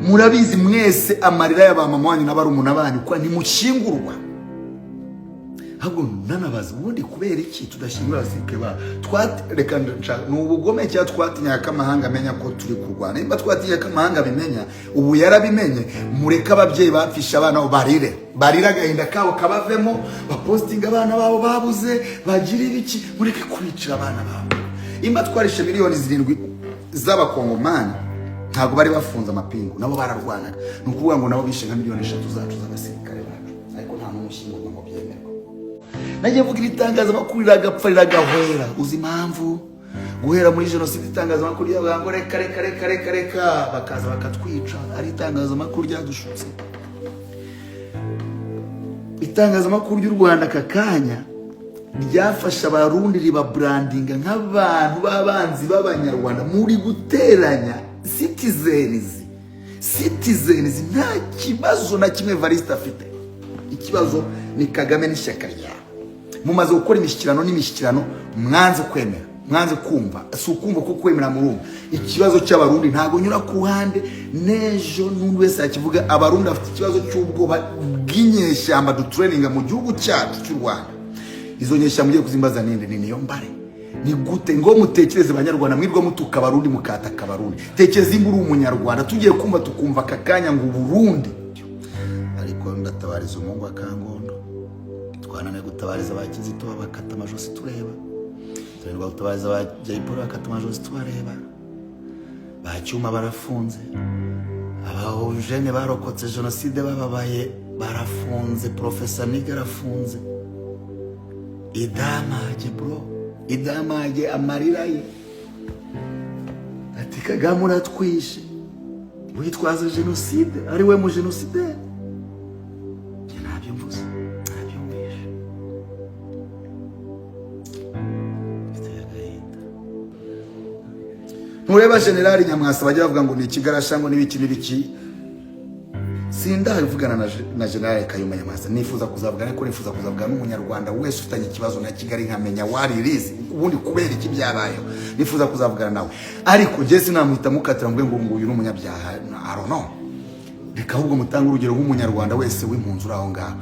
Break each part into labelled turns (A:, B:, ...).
A: Murabizi mwese amarira ya ba mama wanyu n'abarumuna banyu ko ntimushyingurwa. Ahubwo nanabaza, ubundi kubera iki tudashyingura abasirikare ba reka ni ubugome cyangwa twatinyaga ko amahanga amenya ko turi kurwana? Nimba twatinyaga ko amahanga abimenya, ubu yarabimenye. Mureke ababyeyi bapfisha abana babo barire, barire agahinda kabo kabavemo, bapostinga abana babo babuze, bagire ibiki. Mureke kubicira abana babo. Imba twarishe miliyoni 7 z'Abakongomani, ntabwo bari bafunze amapingu, nabo bararwanaga. Ni ukuvuga ngo nabo bishe nka miliyoni 3 zacu z'abasirikare bacu, ariko nta n'umwe ushyingurwa ngo byemerwe. Nagiye mvuga, iri tangazamakuru riragapfa, riragahwera. Uzi impamvu? Guhera muri jenoside, itangazamakuru ryavuga ngo reka, reka, reka, reka, reka, bakaza bakatwica. Ari itangazamakuru ryadushutse. Itangazamakuru ry'u Rwanda aka kanya ryafashe Abarundi, ribabrandinga nk'abantu b'abanzi b'Abanyarwanda. Muri guteranya citizens. Nta kibazo na kimwe Evariste afite, ikibazo ni Kagame n'ishyaka ryawe. Mumaze gukora imishyikirano n'imishyikirano, mwanze kwemera, mwanze kumva. Si ukumva ko kwemera, murumva. Ikibazo cy'Abarundi ntabwo nyura ku ruhande, n'ejo n'undi wese yakivuga. Abarundi bafite ikibazo cy'ubwoba bw'inyeshyamba dutraininga mu gihugu cyacu cy'u Rwanda. Izo nyeshyamba ugiye kuzimbaza ninde? Ni Niyombare. Ni gute ngo mutekereze, Banyarwanda, mwirwa mutuka Abarundi, mukataka Abarundi? Tekereza imba uri Umunyarwanda, tugiye kumva tukumva aka kanya ngo Uburundi. Ariko ndatabariza umuhungu wa Kangondo. Twananiwe gutabariza ba Kizito, bakata amajosi tureba. Tunanirwa gutabariza ba Jay Polly, bakata amajosi tubareba. Ba Cyuma barafunze, abajene barokotse jenoside bababaye barafunze, Profesa Niga arafunze. Idamage bro, Idamage amarira ye ati: "Kagame uratwishe, witwaza jenoside, ari we mu jenosideri." Njye ntabyo mvuze, ntabyo mwishe, biteye agahinda. Ntureba Generali Nyamwasa, bajya bavuga ngo ni ikigarasha, ngo n'ibiki n'ibiki. Sindavugana na Generali Kayumba Nyamwasa, nifuza kuzavugana, ariko nifuza kuzavugana n'Umunyarwanda wese ufitanye ikibazo na Kigali, nkamenya waririzi ubundi kubera iki byabayeho. Nifuza kuzavugana nawe, ariko njye sinamuhita mukatira ngo nguyu ni umunyabyaha. I don't know. Reka ahubwo mutange urugero nk'Umunyarwanda wese w'impunzi uri aho ngaho.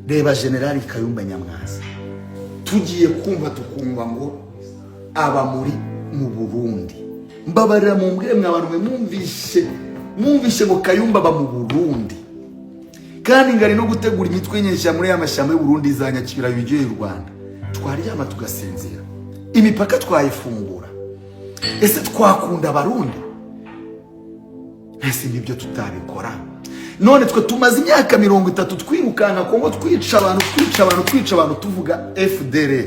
A: Reba Generali Kayumba Nyamwasa, tugiye kumva tukumva ngo aba mu Burundi. Mbabarira mumbwire, mwa bantu mwe, mwumvishe ngo Kayumba aba mu Burundi, kandi ngari no gutegura imitwe y'inyeshyamba muri ya mashyamba y'u Burundi za Nyakibira yugeye u Rwanda, twaryama tugasinzira? Imipaka twayifungura? Ese twakunda Abarundi? Ese nibyo tutabikora? None twe tumaze imyaka 30 twirukanka Kongo, twica abantu, twica abantu, twica abantu, tuvuga FDLR.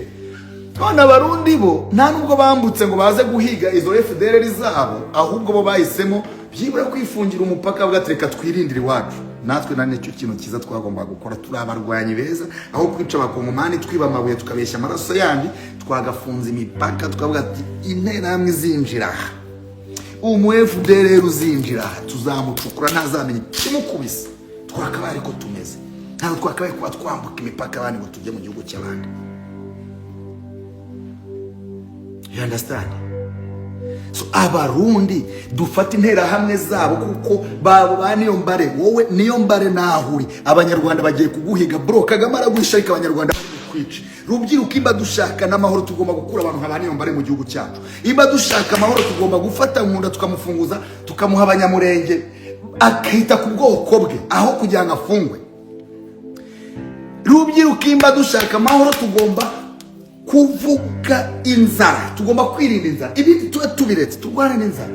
A: None Abarundi bo nta nubwo bambutse ngo baze guhiga izo FDLR zabo, ahubwo bo bahisemo byibura kwifungira umupaka, bavuga ati: "Reka twirindire iwacu." Natwe na nicyo kintu cyiza twagombaga gukora. Turi abarwanyi beza. Aho kwica Abakongomani, twiba amabuye, tukabeshya amaraso yandi, twagafunza imipaka, tukavuga ati: "Interahamwe izinjira aha, umu FDLR uzinjira aha, tuzamucukura, ntazamenya ikimukubise." Twakabaye ariko tumeze, ntabwo twakabaye kuba twambuka imipaka abandi ngo tujye mu gihugu cy'abandi. You understand? So Abarundi dufata interahamwe zabo, kuko babo ba Niyombare, wowe Niyombare naho uri, Abanyarwanda bagiye kuguhiga bro. Kagame araguhisha, ariko Abanyarwanda bari kukwica. Rubyiruko, imba dushaka n'amahoro, tugomba gukura abantu nka ba Niyombare mu gihugu cyacu. Imba dushaka amahoro, tugomba gufata Nkunda tukamufunguza, tukamuha Abanyamurenge, akita ku bwoko bwe aho kugira ngo afungwe. Rubyiruko, imba dushaka amahoro, tugomba kuvuga inzara, tugomba kwirinda inzara. Ibindi tube tubiretse, turwane n'inzara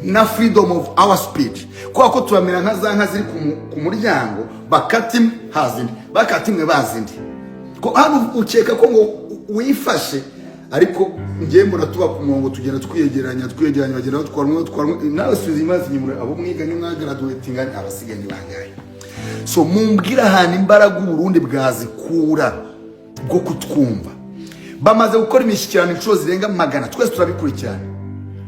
A: na freedom of our speech, kubera ko turamera nka za nka ziri ku muryango, bakata imwe haza indi, bakata imwe baza indi. Ko hano ukeka ko ngo wifashe, ariko ngiye mbona tuba ku murongo, tugenda twiyegeranya, twiyegeranya, bagenda batwara umwe, batwara umwe. Nawe subiza imazi inyuma, abo mwiganye, mwagraduatinga, abasigaye ni bangahe? So mumbwire ahantu imbaraga Uburundi bwazikura bwo kutwumva. Bamaze gukora imishyikirano inshuro zirenga 100, twese turabikurikirana.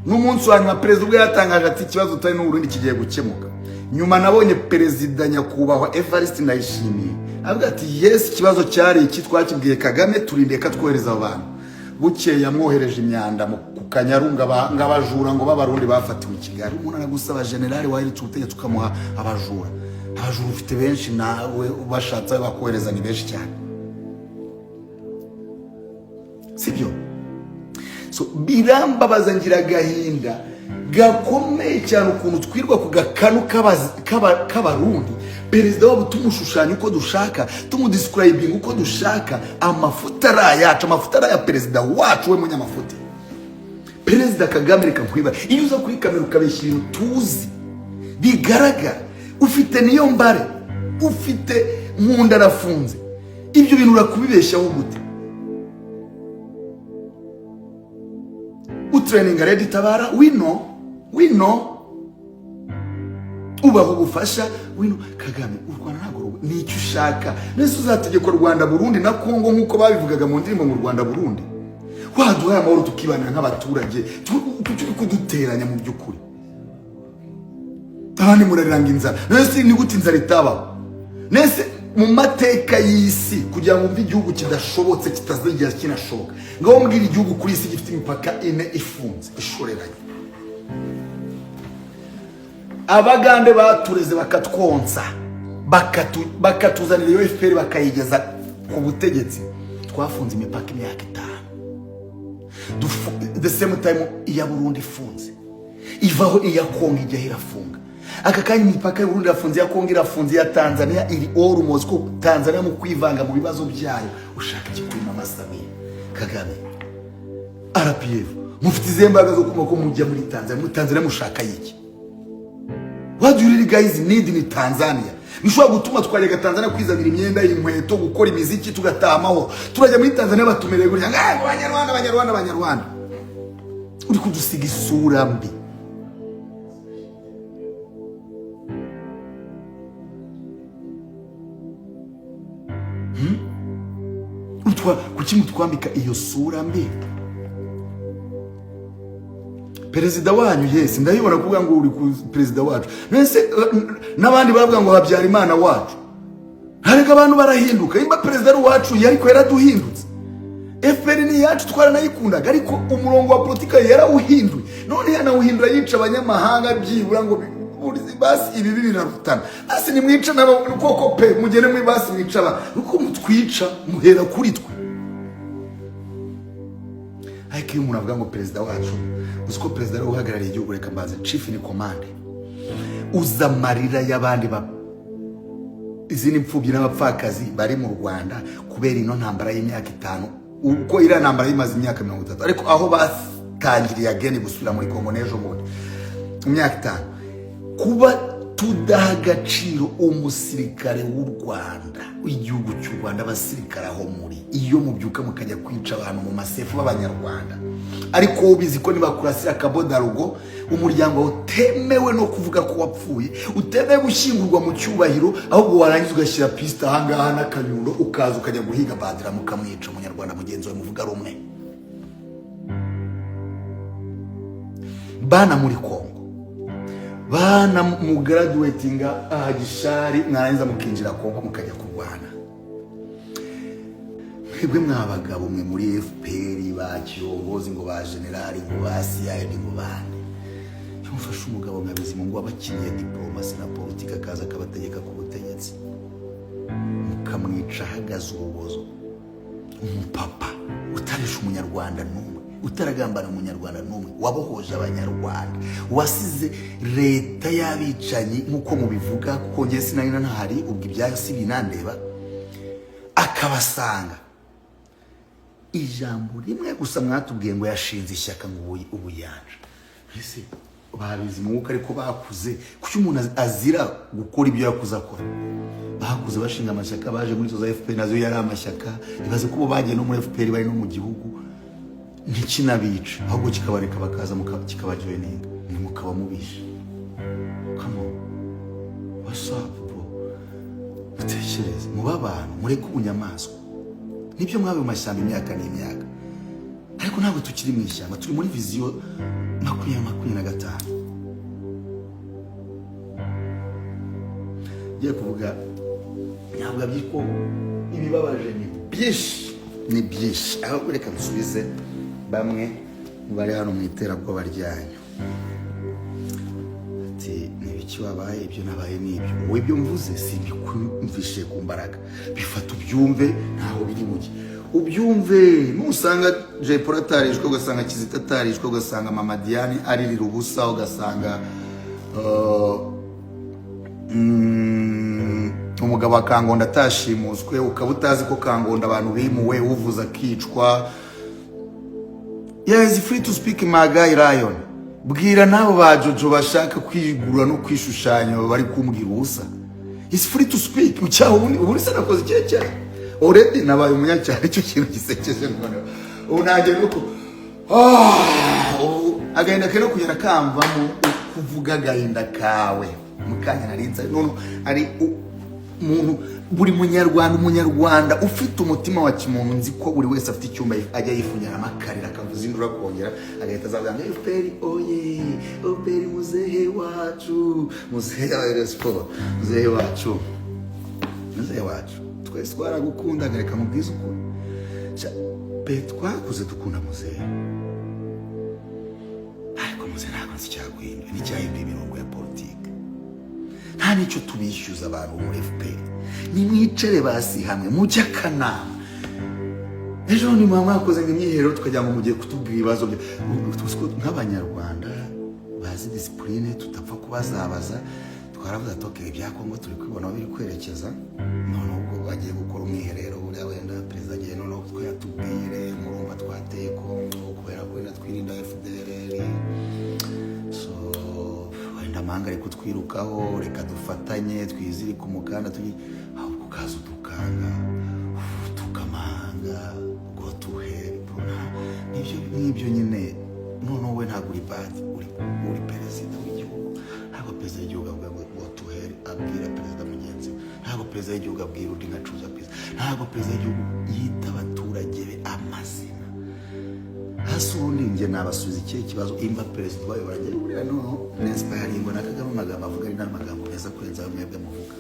A: N'umunsi wa nyuma perezida ubwo yatangaje ati: "Ikibazo tutari n'Uburundi kigiye gukemuka." Nyuma nabonye Perezida Nyakubahwa Evariste Ndayishimiye avuga ati: "Yes, ikibazo cyari iki, twakibwiye Kagame, turindiye ko atwohereza abo bantu." Bukeye yamwohereje imyanda ku Kanyaru, ngo abajura ngo b'Abarundi bafatiwe i Kigali. Umuntu aragusaba generali waheretse ubutegetsi, ukamuha abajura. Abajura ufite benshi, nawe ubashatse bakohereza ni benshi cyane, sibyo? So birambabaza, ngira agahinda gakomeye cyane ukuntu twirwa ku gakanu k'Abarundi, perezida wabo tumushushanya uko dushaka, tumudescribinga uko dushaka. Amafuta ari ayacu, amafuta ari aya perezida wacu, we munyamafuti Perezida Kagame. Reka nkwiba, iyo uza kuri kamera ukabeshya ibintu tuzi bigaragara, ufite niyo mbare, ufite Nkunda arafunze, ibyo bintu urakubibeshyaho gute? Utraininga RED Tabara, wino wino ubaha ubufasha wino. Kagame, u Rwanda ntabwo ni icyo ushaka. Nese uzategeka u Rwanda, Burundi na Kongo nk'uko babivugaga mu ndirimbo mu Rwanda Burundi? Waduhaye amahoro tukibanira nk'abaturage, turi kuduteranya mu by'ukuri. Abandi murariranga inzara. Nese ni gute inzara itabaho? Nese mu mateka y'isi, kugira ngo umve igihugu kidashobotse, kitazigera kinashoboka, ngaho mbwira igihugu kuri isi gifite imipaka ine ifunze ishoreranye. Abagande batureze, bakatwonsa, bakatuzanira iyo FPR, bakayigeza ku butegetsi. Twafunze imipaka imyaka 5. The same time iya Burundi ifunze, ivaho, iya Kongo ijyaho irafunga. Aka kanya imipaka y'u Burundi irafunze, iya Kongo irafunze, iya Tanzania iri almost, ko Tanzania mu kwivanga mu bibazo byayo. Ushaka iki kuri Mama Samia Kagame? RPF, mufite izihe mbaraga zo kumva ko mujya muri Tanzania? Muri Tanzania mushaka iki? What do you really guys need in Tanzania bishobora gutuma twareka Tanzania kwizanira imyenda, inkweto, gukora imiziki, tugataha amahoro? Turajya muri Tanzania batumereye gutya ngo Abanyarwanda, Abanyarwanda, Abanyarwanda. Uri kudusiga isura mbi. Kuki mutwambika iyo sura mbi? Perezida wanyu, yes, ndabibona kuvuga ngo uri perezida wacu. Mbese n'abandi bavuga ngo Habyarimana wacu. Hareka, abantu barahinduka. Nimba perezida ari uwacu, ariko yaraduhindutse. FPR ni iyacu, twaranayikundaga, ariko umurongo wa politika yarawuhinduye. None yanawuhindura yica abanyamahanga. Byibura ngo basi ibi birarutana, basi nimwica nabo koko pe, mugende muri basi mwica aba, kuko mutwica muhera kuri twe. Ariko iyo umuntu avuga ngo perezida wacu, uzi ko perezida ari uhagarariye igihugu? Reka mbaze chief in command, uza amarira y'abandi ba izindi mfubyi n'abapfakazi bari mu Rwanda kubera ino ntambara y'imyaka 5, uko iriya ntambara yimaze imyaka 30, ariko aho batangiriye again gusubira muri Kongo n'ejo bundi mu myaka 5, kuba tudaha agaciro umusirikare w'u Rwanda, w'igihugu cy'u Rwanda. Abasirikare aho muri, iyo mubyuka mukajya kwica abantu mu masefu b'Abanyarwanda, ariko wowe ubizi ko nibakurasira akabodarugo, umuryango wawe utemewe no kuvuga ko wapfuye, utemewe gushyingurwa mu cyubahiro, ahubwo warangiza ugashyira pisita ahangaha n'akanyundo, ukaza ukajya guhiga Badira, mukamwica, Umunyarwanda mugenzi wawe muvuga rumwe. Bana muri Kongo, bana mugraduatinga aha Gishari, mwarangiza mukinjira Kongo mukajya kurwana. Mwebwe mwabagabo mwe muri FPR, ba kirongozi, ngo ba generali, ngo ba CID, ngo bande, iyo mufashe umugabo nka Bizimungu wabakiniye diplomasi na politiki, akaza akabategeka ku butegetsi, mukamwica ahagaze urubozo, umupapa utarisha Umunyarwanda n'umwe, utaragambana Umunyarwanda n'umwe, wabohoje Abanyarwanda, wasize leta y'abicanyi nk'uko mubivuga, kuko njye sinari ntahari, ubwo ibyayo si binandeba, akabasanga. Ijambo rimwe gusa mwatubwiye ngo yashinze ishyaka ngo ubuyanja. Ese babizi mu mwuka, ariko bakuze, kuki umuntu azira gukora ibyo yakuze akora? Bakuze bashinga amashyaka, baje muri izo za FPR, nazo yari amashyaka. Ibaze ko bo bagiye no muri FPR, bari no mu gihugu, ntikinabica, ahubwo kikabareka bakaza kikabajoininga, ntimukaba mubishe. Come on, what's up bro? Mutekereze, mube abantu, mureke ubunyamaswa. Nibyo, mwabe mu mashyamba imyaka n'imyaka, ariko ntabwo tukiri mu ishyamba, turi muri vision 2025. Ngiye kuvuga, ntabwo byiko, ibibabaje ni byinshi. Ni byinshi. Ahubwo reka nsubize bamwe mu bari hano mu iterabwoba ryanyu. Ati: "Ni ibiki wabaye?" Ibyo nabaye ni ibyo. Wowe ibyo mvuze simbikumvishe ku mbaraga, bifata ubyumve, ntaho biri bujye, ubyumve. Nusanga Jay Polly atarishwe, ugasanga Kizito atarishwe, ugasanga Mama Diane aririra ubusa, ugasanga umugabo wa Kangondo atashimuswe, ukaba utazi ko Kangondo abantu bimuwe, uvuze akicwa. Yeah, is free to speak, my guy Lion. Bwira n'abo ba Jojo bashaka kwigura no kwishushanya bari kumbwira ubusa. Is free to speak. Ucyaha ubundi, ubundi se nakoze ikihe cyaha? Already nabaye umunyacyaha. Icyo kintu gisekeje noneho. Ubu ntangiye no ku ubu agahinda kari no kugenda kamvamo kuvuga agahinda kawe mu kanya narinze none ari umuntu. Buri munyarwanda, umunyarwanda ufite umutima wa kimuntu, nzi ko buri wese afite icyumba ajya yifungiramo akarira, akavuza induru, akongera agahita azavuga ngo "FPR oye, FPR, muzehe wacu, muzehe wa Rayon Sport, muzehe wacu, muzehe wacu, twese twaragukundaga." Reka mubwize ukuri. Pe, twakuze dukunda muzehe, ariko muzehe ntabwo nzi icyaguhinduye n'icyahinduye imirongo ya politiki. Nta n'icyo tubishyuza. Abantu bo muri FPR, nimwicare basi hamwe mujye akanama. Ejo ni muba mwakoze ngo imyiherero, tukagira ngo mugiye kutubwira ibibazo nk'abanyarwanda bazi discipline, tutapfa kubazabaza. Twaravuze ati: "Okay, ibya Kongo turi kubibona aho biri kwerekeza." None ubwo bagiye gukora umwiherero, buriya wenda perezida agiye noneho twayatubwire: "Murumva twateye Kongo kubera ko wenda twirinda FDLR, so wenda amahanga ari kutwirukaho, reka dufatanye twizirike umukanda." Tujye ahubwo ukaza udukanga tukamanga go to hell, bro. Nibyo, nibyo nyine. Noneho we ntabwo uri bad, uri perezida w'igihugu. Ntabwo perezida w'igihugu avuga ngo "Go to hell" abwira perezida mugenzi we. Ntabwo perezida w'igihugu abwira undi nka cuza perezida. Ntabwo perezida w'igihugu yita abaturage be amazina. Hasi ubundi njye nabasubiza ikihe kibazo imba perezida ubayobora? Njye buriya noneho ninspiringwa na Kagame. Amagambo avuga ari n'amagambo meza kurenza ayo mwebwe muvuga.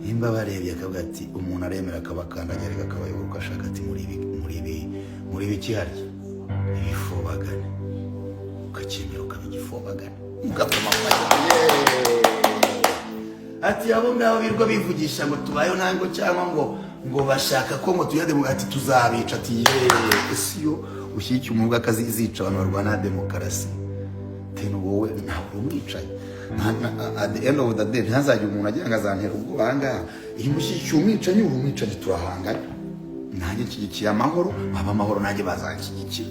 A: Nimba barebye akavuga ati umuntu aremera akabakandagira, ariko akabayobora uko ashaka, ati muri ibi, muri ibi, muri ibi harya ibifobagane, ukacyemera ukaba igifobagane, mugapfuma mu mashyi. Ati abo ngabo birirwa bivugisha ngo tubayeho ntabwo, cyangwa ngo bashaka ko ngo tuyade, ati tuzabica, ati yeee. Ese iyo ushyigikiye umuntu akazica abantu barwana demokarasi, tena wowe ntabwo uri umwicanyi? At the end of the day, ntihazagire umuntu agira ngo azantera ubwoba aha ngaha. Iyo umushyigikiye umwicanyi, uri umwicanyi, turahangana. Nanjye nshyigikiye amahoro, baba amahoro, nanjye bazanshyigikira.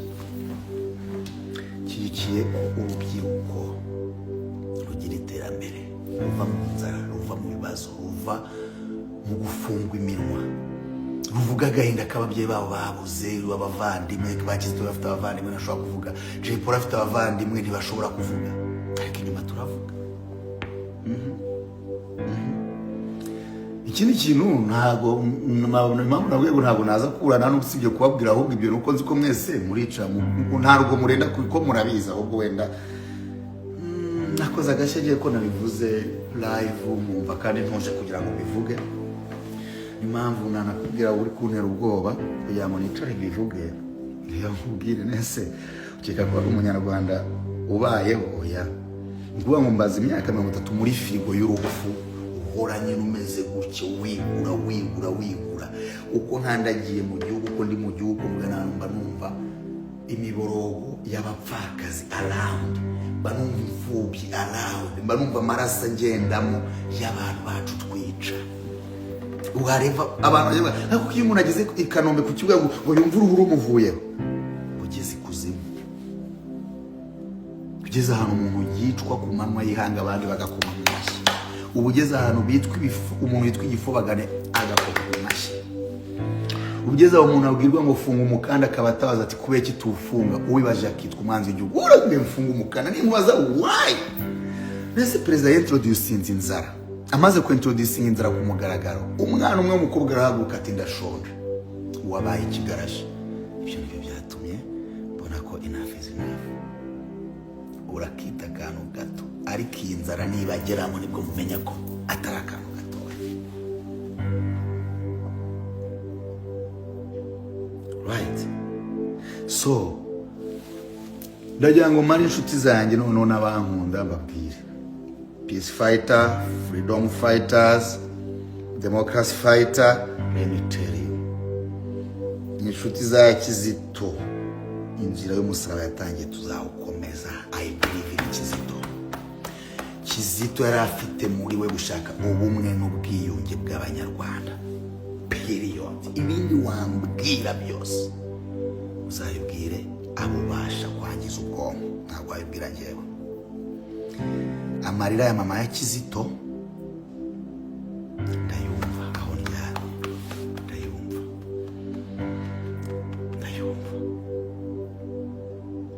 A: Nshyigikiye urubyiruko rugira iterambere, ruva mu nzara, ruva mu bibazo, ruva mu gufungwa iminwa, ruvuga agahinda k'ababyeyi babo babuze abavandimwe. Bakize bafite abavandimwe ntashobora kuvuga. Jay Polly afite abavandimwe ntibashobora kuvuga, ariko inyuma turavuga. Ikindi kintu, ntabwo impamvu nabwiye ngo ntabwo naza kurana n'usibye kubabwira, ahubwo ibyo nuko nzi ko mwese murica ntabwo murenda kuko murabizi. Ahubwo wenda nakoze agashya agiye ko nabivuze live mwumva kandi ntuje kugira ngo mbivuge. Impamvu nanakubwira uri kuntera ubwoba kugira ngo nicare mbivuge, niyo nkubwire nese ukeka ko ari umunyarwanda ubayeho? Oya, ni ukuvuga ngo mbaza imyaka 30 muri firigo y'urupfu, uhora nyine umeze gutya, wigura, wigura, wigura. Uko nkandagiye mu gihugu, uko ndi mu gihugu, mvuga mba numva imiborogo y'abapfakazi around, mba numva imfubyi around, mba numva amaraso agendamo y'abantu bacu twica. Wareba abantu bagira, ariko iyo umuntu ageze i Kanombe ku kibuga ngo yumve uruhu rumuvuyeho, ugeze ikuzimu, ugeze ahantu umuntu yicwa ku manywa y'ihanga, abandi bagakoma mu mashyi. Uba ugeze ahantu bitwa ibifu, umuntu witwa igifobagane agakoma mu mashyi. Ugeze aho umuntu abwirwa ngo "Funga umukanda", akaba atabaza ati: "Kubera iki tuwufunga?" Uwibaje akitwa umwanzi w'igihugu. Urabwiye mfunga umukanda, nimubaza why? Mbese perezida yintroducinze inzara. Amaze kuintroducinga inzara ku mugaragaro, umwana umwe w'umukobwa arahaguruka ati: "Ndashonje." Wabaye ikigarashi. Ibyo nibyo byatumye mbona ko enough is enough. Urakita akantu gato, ariko iyi nzara nibageramo nibwo mumenya ko atari akantu gatoya. Right? So ndagira ngo mare inshuti zanjye noneho n'abankunda mbabwire: peace fighter, freedom fighters, democracy fighter, let me tell you, inshuti za Kizito, inzira y'umusaraba yatangiye tuzawukomeza. I believe in Kizito. Kizito yari afite muri we gushaka ubumwe n'ubwiyunge bw'Abanyarwanda, period. Ibindi wambwira byose uzabibwire abo ubasha kwangiza ubwonko, ntabwo wabibwira njyewe. Amarira ya mama ya Kizito ndayumva aho ndyamye, ndayumva, ndayumva.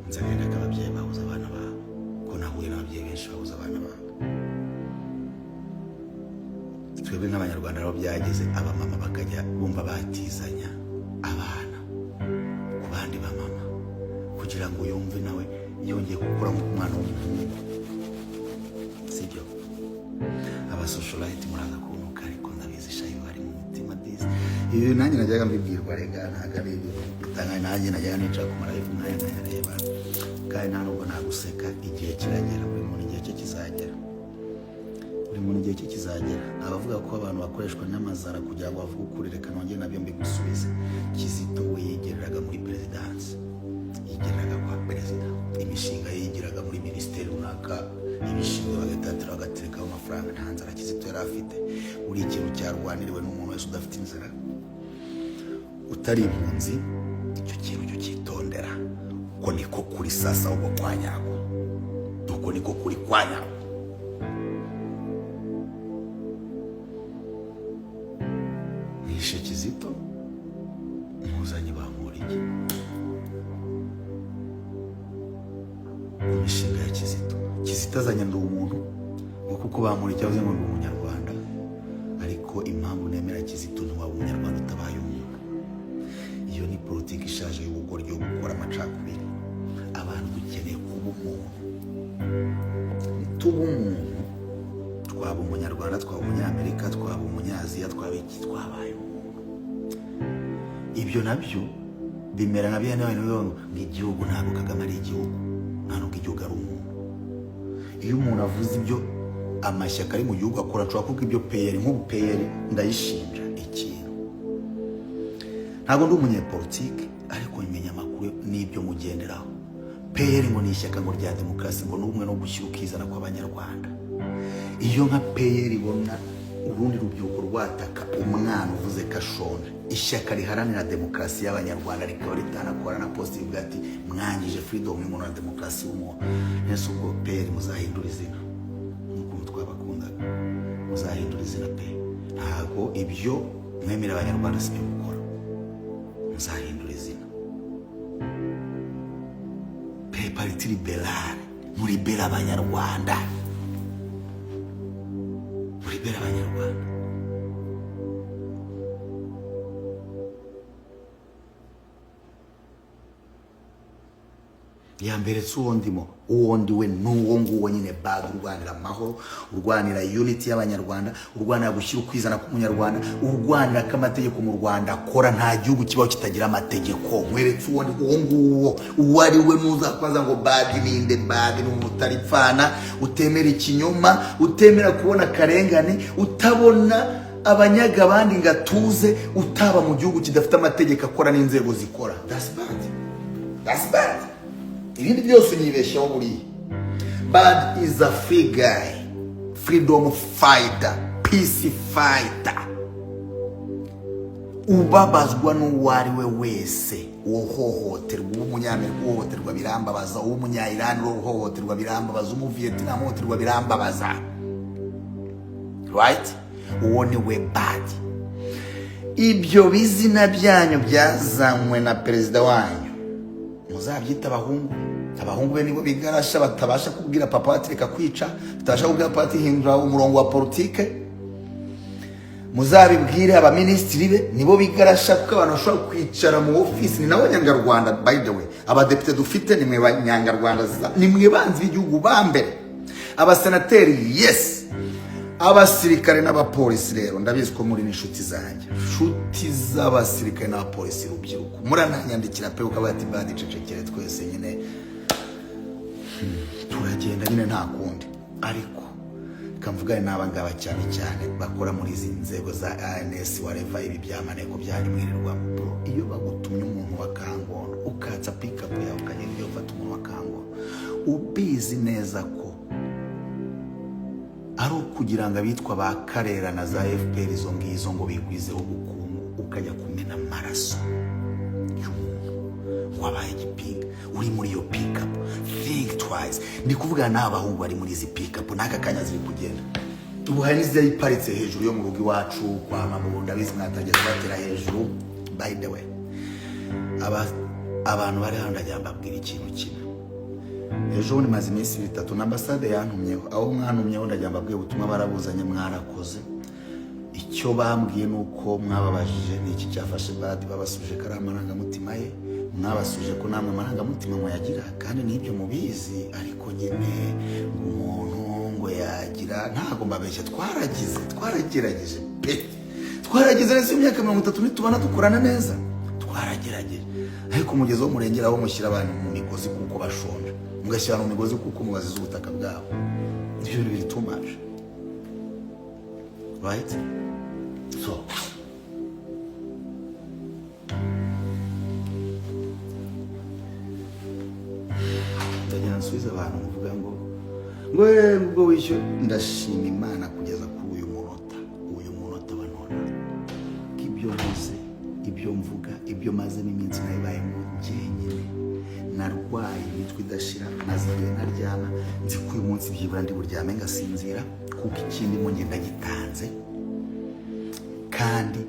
A: Nzi agahinda k'ababyeyi babuze abana babo, ko nahuye n'ababyeyi benshi babuze abana babo. Twebwe nk'Abanyarwanda aho byageze, abamama bakajya bumva batizanya abana ku bandi bamama kugira ngo yumve nawe yongeye gukura nk'umwana w'umuhungu, sibyo? Abasocialite muraza kuntuka, ariko ndabizi shayi bari mu mutima disi. Ibi nanjye najyaga mbibwirwa rega, ntabwo ari ibintu bitangaje. Nanjye najyaga nicara ku ma live nkaya nkayareba, kandi nta nubwo naguseka. Igihe kiragera, buri muntu igihe cye kizagera, buri muntu igihe cye kizagera. Abavuga ko abantu bakoreshwa n'amazara kugira ngo bavuge ukuri, reka nongere nabyo mbigusubize. Kizito we yigereraga muri perezidansi, yigereraga kwa perezida, imishinga ye yigiraga muri minisiteri runaka ibishinzwe, bagahita bagaterekaho amafaranga. Nta nzara Kizito yari afite. Buri ikintu cyarwaniriwe n'umuntu wese udafite inzara, utari impunzi, icyo kintu cyo cyitondera uko niko kuri sasa, ahubwo kwa nyako, uko niko kuri kwa nyako. Nishe Kizito, mpuzanye Bamporiki ku mishinga ya Kizito. Kizito azanye ndi umuntu ngo kuko Bamporiki yavuze ngo ndi Umunyarwanda. Ariko impamvu nemera Kizito, ntiwaba Umunyarwanda utabaye umuntu. Iyo ni politiki ishaje y'ubugoryi yo gukora amacakubiri. Abantu dukeneye kuba umuntu. Nituba umuntu, twaba Umunyarwanda, twaba Umunyamerika, twaba Umunyaziya, twaba iki, twabaye umuntu. Ibyo nabyo bimera nka bya bintu bivuga ngo igihugu. Ntabwo Kagame ari igihugu, nta nubwo igihugu ari umuntu. Iyo umuntu avuze ibyo amashyaka ari mu gihugu akora, ashobora kuvuga ibyo PL, nk'ubu PL ndayishinja ikintu. Ntabwo ndi umunyepolitike, ariko menya amakuru n'ibyo mugenderaho. PL ngo ni ishyaka ngo rya demokarasi, ngo n'ubumwe no gushyira ukizana kw'Abanyarwanda. Iyo nka PL ibona urundi rubyiruko rwataka umwana uvuze ko ashonje, ishyaka riharanira demokarasi y'Abanyarwanda rikaba ritanakora na post ivuga ati mwangije freedom y'umuntu na demokarasi y'umuntu, nese ubwo PL muzahindura izina n'ukuntu twabakundaga? Muzahindura izina pe, ntabwo ibyo mwemera Abanyarwanda si byo gukora. Muzahindura izina pe. Parti libérale, muribera Abanyarwanda, muribera Abanyarwanda. Ya mbere si uwo ndimo, uwo ndi we n'uwo nguwo nyine bad, urwanira amahoro, urwanira unity y'Abanyarwanda, urwanira gushyira ukwizana k'Umunyarwanda, urwanira ko amategeko mu Rwanda akora. Nta gihugu kibaho kitagira amategeko. Nkweretse uwo ndi, uwo nguwo uwo ari we. Ntuzakwaza ngo bad ninde? Bad ni umuntu utaripfana, utemera ikinyoma, utemera kubona akarengane, utabona abanyaga abandi ngo atuze, utaba mu gihugu kidafite amategeko akora n'inzego zikora. That's bad, that's bad. Ibindi byose unyibeshyaho buriya. Bad is a free guy, freedom fighter, peace fighter, ubabazwa n'uwo ari we wese uhohoterwa. Uw'Umunyamerika uhohoterwa birambabaza, uw'Umunya-Irani uhohoterwa birambabaza, Umuvietnam uhohoterwa birambabaza, right? Uwo ni we bad. Ibyo bizina byanyu byazanywe na perezida wanyu, muzabyita abahungu. Abahungu be nibo bigarasha batabasha kubwira papa ati reka kwica, batabasha kubwira papa ati hindura umurongo wa politike. Muzabibwire abaminisitiri be, nibo bigarasha, kuko abantu bashobora kwicara mu ofisi ni nabo nyangarwanda. By the way, abadepite dufite ni mwe banyangarwanda, ni mwe banzi b'igihugu ba mbere. Abasenateri, yes. Abasirikare n'abapolisi rero, ndabizi ko muri n'inshuti zanjye, inshuti z'abasirikare n'abapolisi, rubyiruko, murananyandikira pe, ukavuga ati: "Badi, cecekere, twese nyine turagenda nyine, nta kundi." Ariko reka mvugane n'aba ngaba, cyane cyane bakora muri izi nzego za ANS, wareva ibi byamaneko byanyu mwirirwamo. Bro, iyo bagutumye umuntu wa Kangondo, ukatsa pikapu yawe ukagenda ujya gufata umuntu wa Kangondo, ubizi neza ko ari ukugira ngo abitwa ba Karera na za FPR izo ngizo ngo bigwizeho ubukungu, ukajya kumena amaraso y'umuntu wabaye igipinga uri muri iyo pikapu, think twice. Ndi kuvugana n'aba bahungu bari muri izi pikapu n'aka kanya ziri kugenda. Ubu hari n'izijya iparitse hejuru yo mu rugo iwacu kwa mama. Ndabizi mwatangiye kubatera hejuru. By the way, aba abantu bari hano, ndagira mbabwira ikintu kimwe. Ejo bundi, maze iminsi 3 na ambasade yantumyeho. Aho mwantumyeho, ndagira mbabwire ubutumwa barabuzanye. Mwarakoze. Icyo bambwiye ni uko mwababajije ni iki cyafashe Badi, babasubije ko ari amarangamutima ye. Mwabasubije ko namwe amarangamutima muyagira kandi n'ibyo mubizi, ariko nyine ngo umuntu ngo yagira. Ntabwo mbabeshya, twaragize, twaragerageje pe, twaragize neza. Imyaka 30 nitubana dukorana neza, twaragerageje. Ariko umugezi wo murengera aho mushyira abantu mu migozi kuko bashonje, mugashyira abantu mu migozi kuko mubaziza ubutaka bwabo, ibyo bintu biri too much, right? So ndagira nsubize abantu muvuga ngo ubwo wishyuye. Ndashima Imana kugeza kuri uyu munota, uyu munota wa none, ko ibyo nkoze, ibyo mvuga, ibyo mazemo iminsi nabibayemo njyenyine. Narwaye imitwe idashira, maze igihe ntaryama. Nzi ko uyu munsi byibura ndi buryame ngasinzira, kuko ikindi mo ngenda gitanze kandi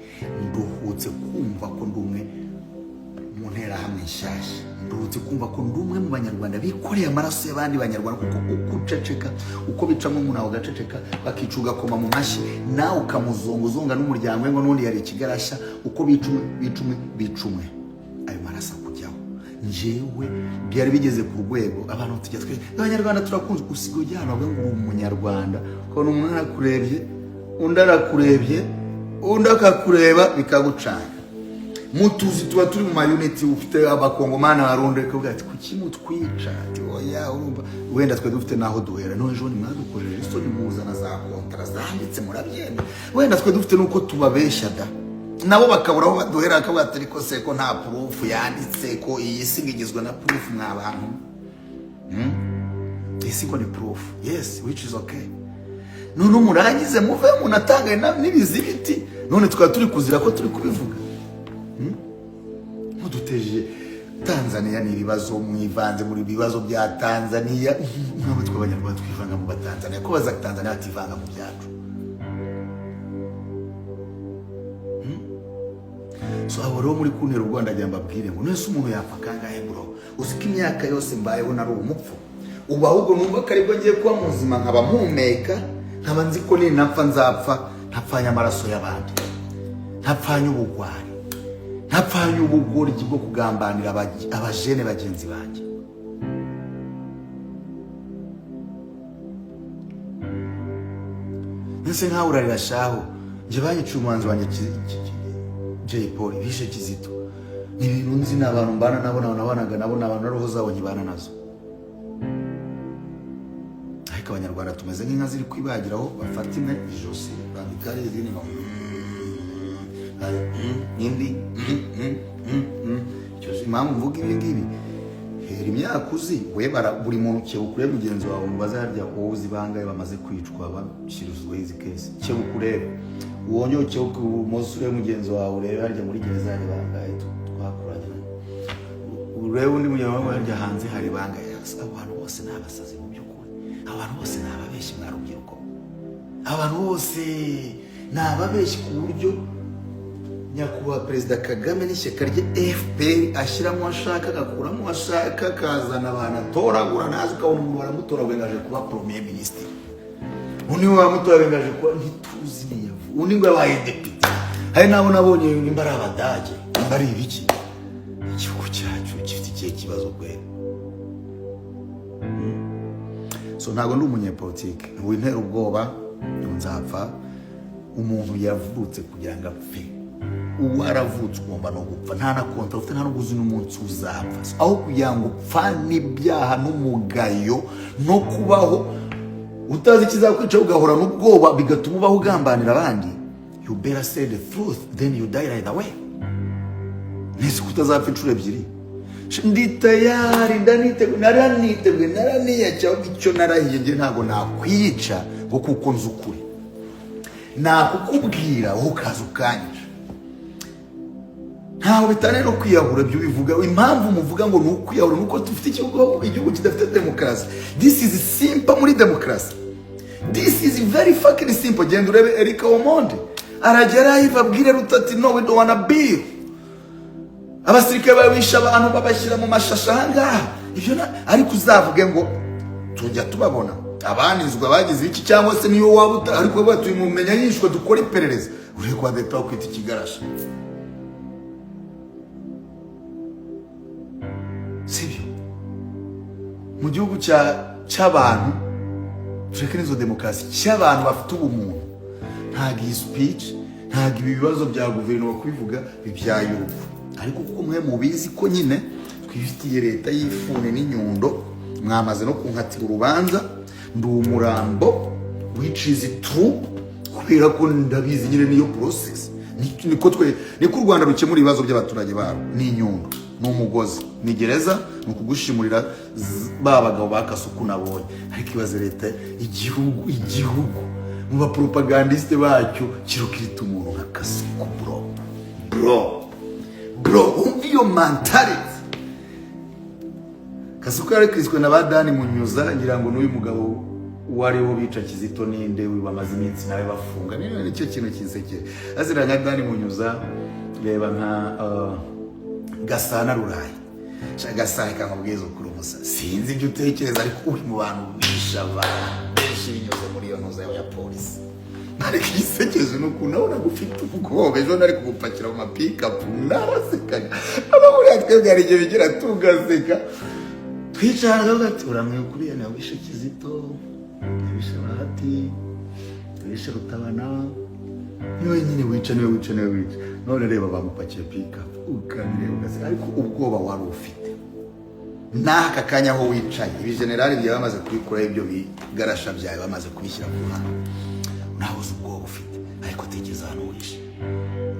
A: nduhutse kumva ko ndi umwe mu nterahamwe nshyashya. Nduhutse kumva ko ndi umwe mu Banyarwanda bikoreye amaraso y'abandi Banyarwanda, kuko uko uceceka, uko bicamo umuntu aho ugaceceka, bakica ugakoma mu mashyi, nawe ukamuzonguzonga n'umuryango we ngo n'ubundi yari ikigarasha. Uko bica umwe, bica umwe, bica umwe, ayo maraso akujyaho. Njyewe byari bigeze ku rwego abantu tujya twe Abanyarwanda turakunze. Usigaye ujya ahantu bavuga ngo uri Umunyarwanda, ukabona umuntu arakurebye, undi arakurebye, undi akakureba, bikagucanga. Mutuzi tuba turi mu mayuniti, ufite Abakongomani, Abarundi, bakavuga ati: "Kuki mutwica?" Ati: "Oya, urumva wenda twe dufite n'aho duhera. None ejo mwadukojeje isoni, muzana za kontara zanditse, murabyemera. Wenda twe dufite n'uko tubabeshya da, nabo bakabura aho baduhera." Bakavuga ati: "Ariko se ko nta proof yanditse, ko iyi si ngo igizwe na proof mwa bantu?" Iyi si ngo ni proof, yes, which is okay. None murangize muve munatangaye n'ibizibiti, none tukaba turi kuzira ko turi kubivuga. Muduteje Tanzania ni ibibazo, mwivanze muri bibazo bya Tanzania. Ntabwo twe Abanyarwanda twivanga mu Batanzania, ko baza Tanzania bativanga mu byacu. So abo rero muri kuntera u Rwanda, ndagira mbabwire ngo none se umuntu yapfa kangahe? Bro, uzi ko imyaka yose mbayeho nari umupfu? Ubu ahubwo numva ko aribwo ngiye kuba muzima, nkaba mpumeka, nkaba nzi ko ninapfa nzapfa ntapfanye amaraso y'abandi, ntapfanye ubugwari, ntapfanye ubugoryi bwo kugambanira abajene bagenzi banjye. Ese nkawe urarira shaho? Njye banyiciye umuhanzi wanjye Jay Polly, bishe Kizito. Ni ibintu nzi, ni abantu mbana nabo, ni abantu nabanaga nabo, ni abantu na roho zabo nkibana nazo. Ariko Abanyarwanda tumeze nk'inka ziri kwibagiraho, bafata imwe ijosi bambika izindi ngo indi Icyo impamvu mvuga ibi ngibi, hera imyaka uzi we bara buri muntu kebuka urebe mugenzi wawe, mubaze: "Harya wowe uzi bangahe bamaze kwicwa bashyirizwaho izi case?" Kebuka urebe, wongere ukebuke ibumoso urebe mugenzi wawe, urebe harya muri gereza hari bangahe twakoranye, urebe undi mugenzi wawe, harya hanze hari bangahe. Abantu bose ni abasazi mu by'ukuri, abantu bose ni ababeshyi mwa rubyiruko, abantu bose ni ababeshyi, ku buryo Nyakubahwa Perezida Kagame n'ishyaka rye FPR ashyiramo ashaka, agakuramo ashaka, akazana abantu atoragura nazi. Ukabona umuntu baramutoraguye ngo aje kuba premier ministre, undi ngo baramutoraguye ngo aje kuba ntituzi niyavu, undi ngo yabaye depite. Hari n'abo nabonye, nimba ari Abadage, nimba ari ibiki. Igihugu cyacu gifite ikihe kibazo kwera? So ntabwo ndi umunyepolitike, wintera ubwoba. Ngo nzapfa. Umuntu yavutse kugira ngo apfe. Waravutse ugomba no gupfa, nta na contrat ufite, nta n'uguzi n'umunsi uzapfa. Aho kugira ngo upfane ibyaha n'umugayo no kubaho utazi ikizakwica, ugahora n'ubwoba, bigatuma ubaho ugambanira abandi, you better say the truth, then you die right away. Nese ko utazapfa inshuro ebyiri? Ndi tayari, ndaniteguye, naraniteguye, naraniyakira. Ahubwo icyo narahiye, njye ntabwo nakwiyica ngo kuko nzi ukuri. Nakukubwira, wowe ukaza ukanyica. Ntaho bitaniye no kwiyahura. Ibyo bivuga, impamvu muvuga ngo ni ukwiyahura ni uko dufite igihugu kidafite demokarasi. This is simple. Muri demokarasi, this is very fucking simple. Genda urebe Eric Omondi aragera live abwire Ruto ati: "No, we don't wanna bill." Abasirikare babisha abantu, babashyira mu mashashi ahangaha. Ibyo na ariko uzavuge ngo tujya tubabona abanizwa bagize iki, cyangwa se niyo waba uta, ariko bavuga tubimumenya yishwe, dukora iperereza, uri kwa leta bakwita ikigarasha, sibyo? Mu gihugu cy'abantu, tureke n'izo demokarasi, cy'abantu bafite ubumuntu, ntabwo iyi speech, ntabwo ibi bibazo bya guverinoma kubivuga bibyaye urupfu. Ariko kuko mwe mubizi ko nyine twifitiye leta y'ifuni n'inyundo, mwamaze no kunkatira urubanza, ndi umurambo, which is true, kubera ko ndabizi nyine, niyo process. Niko twe, niko u Rwanda rukemura ibibazo by'abaturage barwo: ni inyundo, ni umugozi, ni gereza, ni ukugushimurira ba bagabo ba Kasuku nabonye. Ariko ibaze leta, igihugu mu baporopagandisite bacyo kirukirita umuntu nka Kasuku. Bro, bro, bro, wumva iyo mentality. Kasuku yarekriswe na ba Dani Munyuza, ngira ngo n'uyu mugabo wariho bica Kizito ninde bamaze iminsi nawe bafunga. Niyo nicyo kintu kinsekeye, azira nka Dani Munyuza. Reba nka Gasana Rurayi. Sha Gasana, kamubwiza ukuri, umusa sinzi ibyo utekereza, ariko uri mu bantu bisha abantu benshi binyuze muri iyo ntuza yawe ya polisi. Ariko igisekeje ni ukuntu nabonaga ufite ubwoba ejo nari kugupakira mu mapikapu, narasekaga. Aba buriya twebwe hari igihe bigira tugaseka, twicara tukavuga ati: "Uramwibuka uriya niwe wishe Kizito, wishe Bahati, wishe Rutabana, niwe nyine wica, niwe wica, niwe wica." None reba bamupakiye pikapu, ukabireba ugaseka. Ariko ubwoba wari ufite n'aka kanya aho wicaye, ibi generali byawe bamaze kubikuraho, ibyo bigarasha byawe bamaze kubishyira ku ruhande, nawe uzi ubwoba ufite. Ariko tekereza ahantu wishe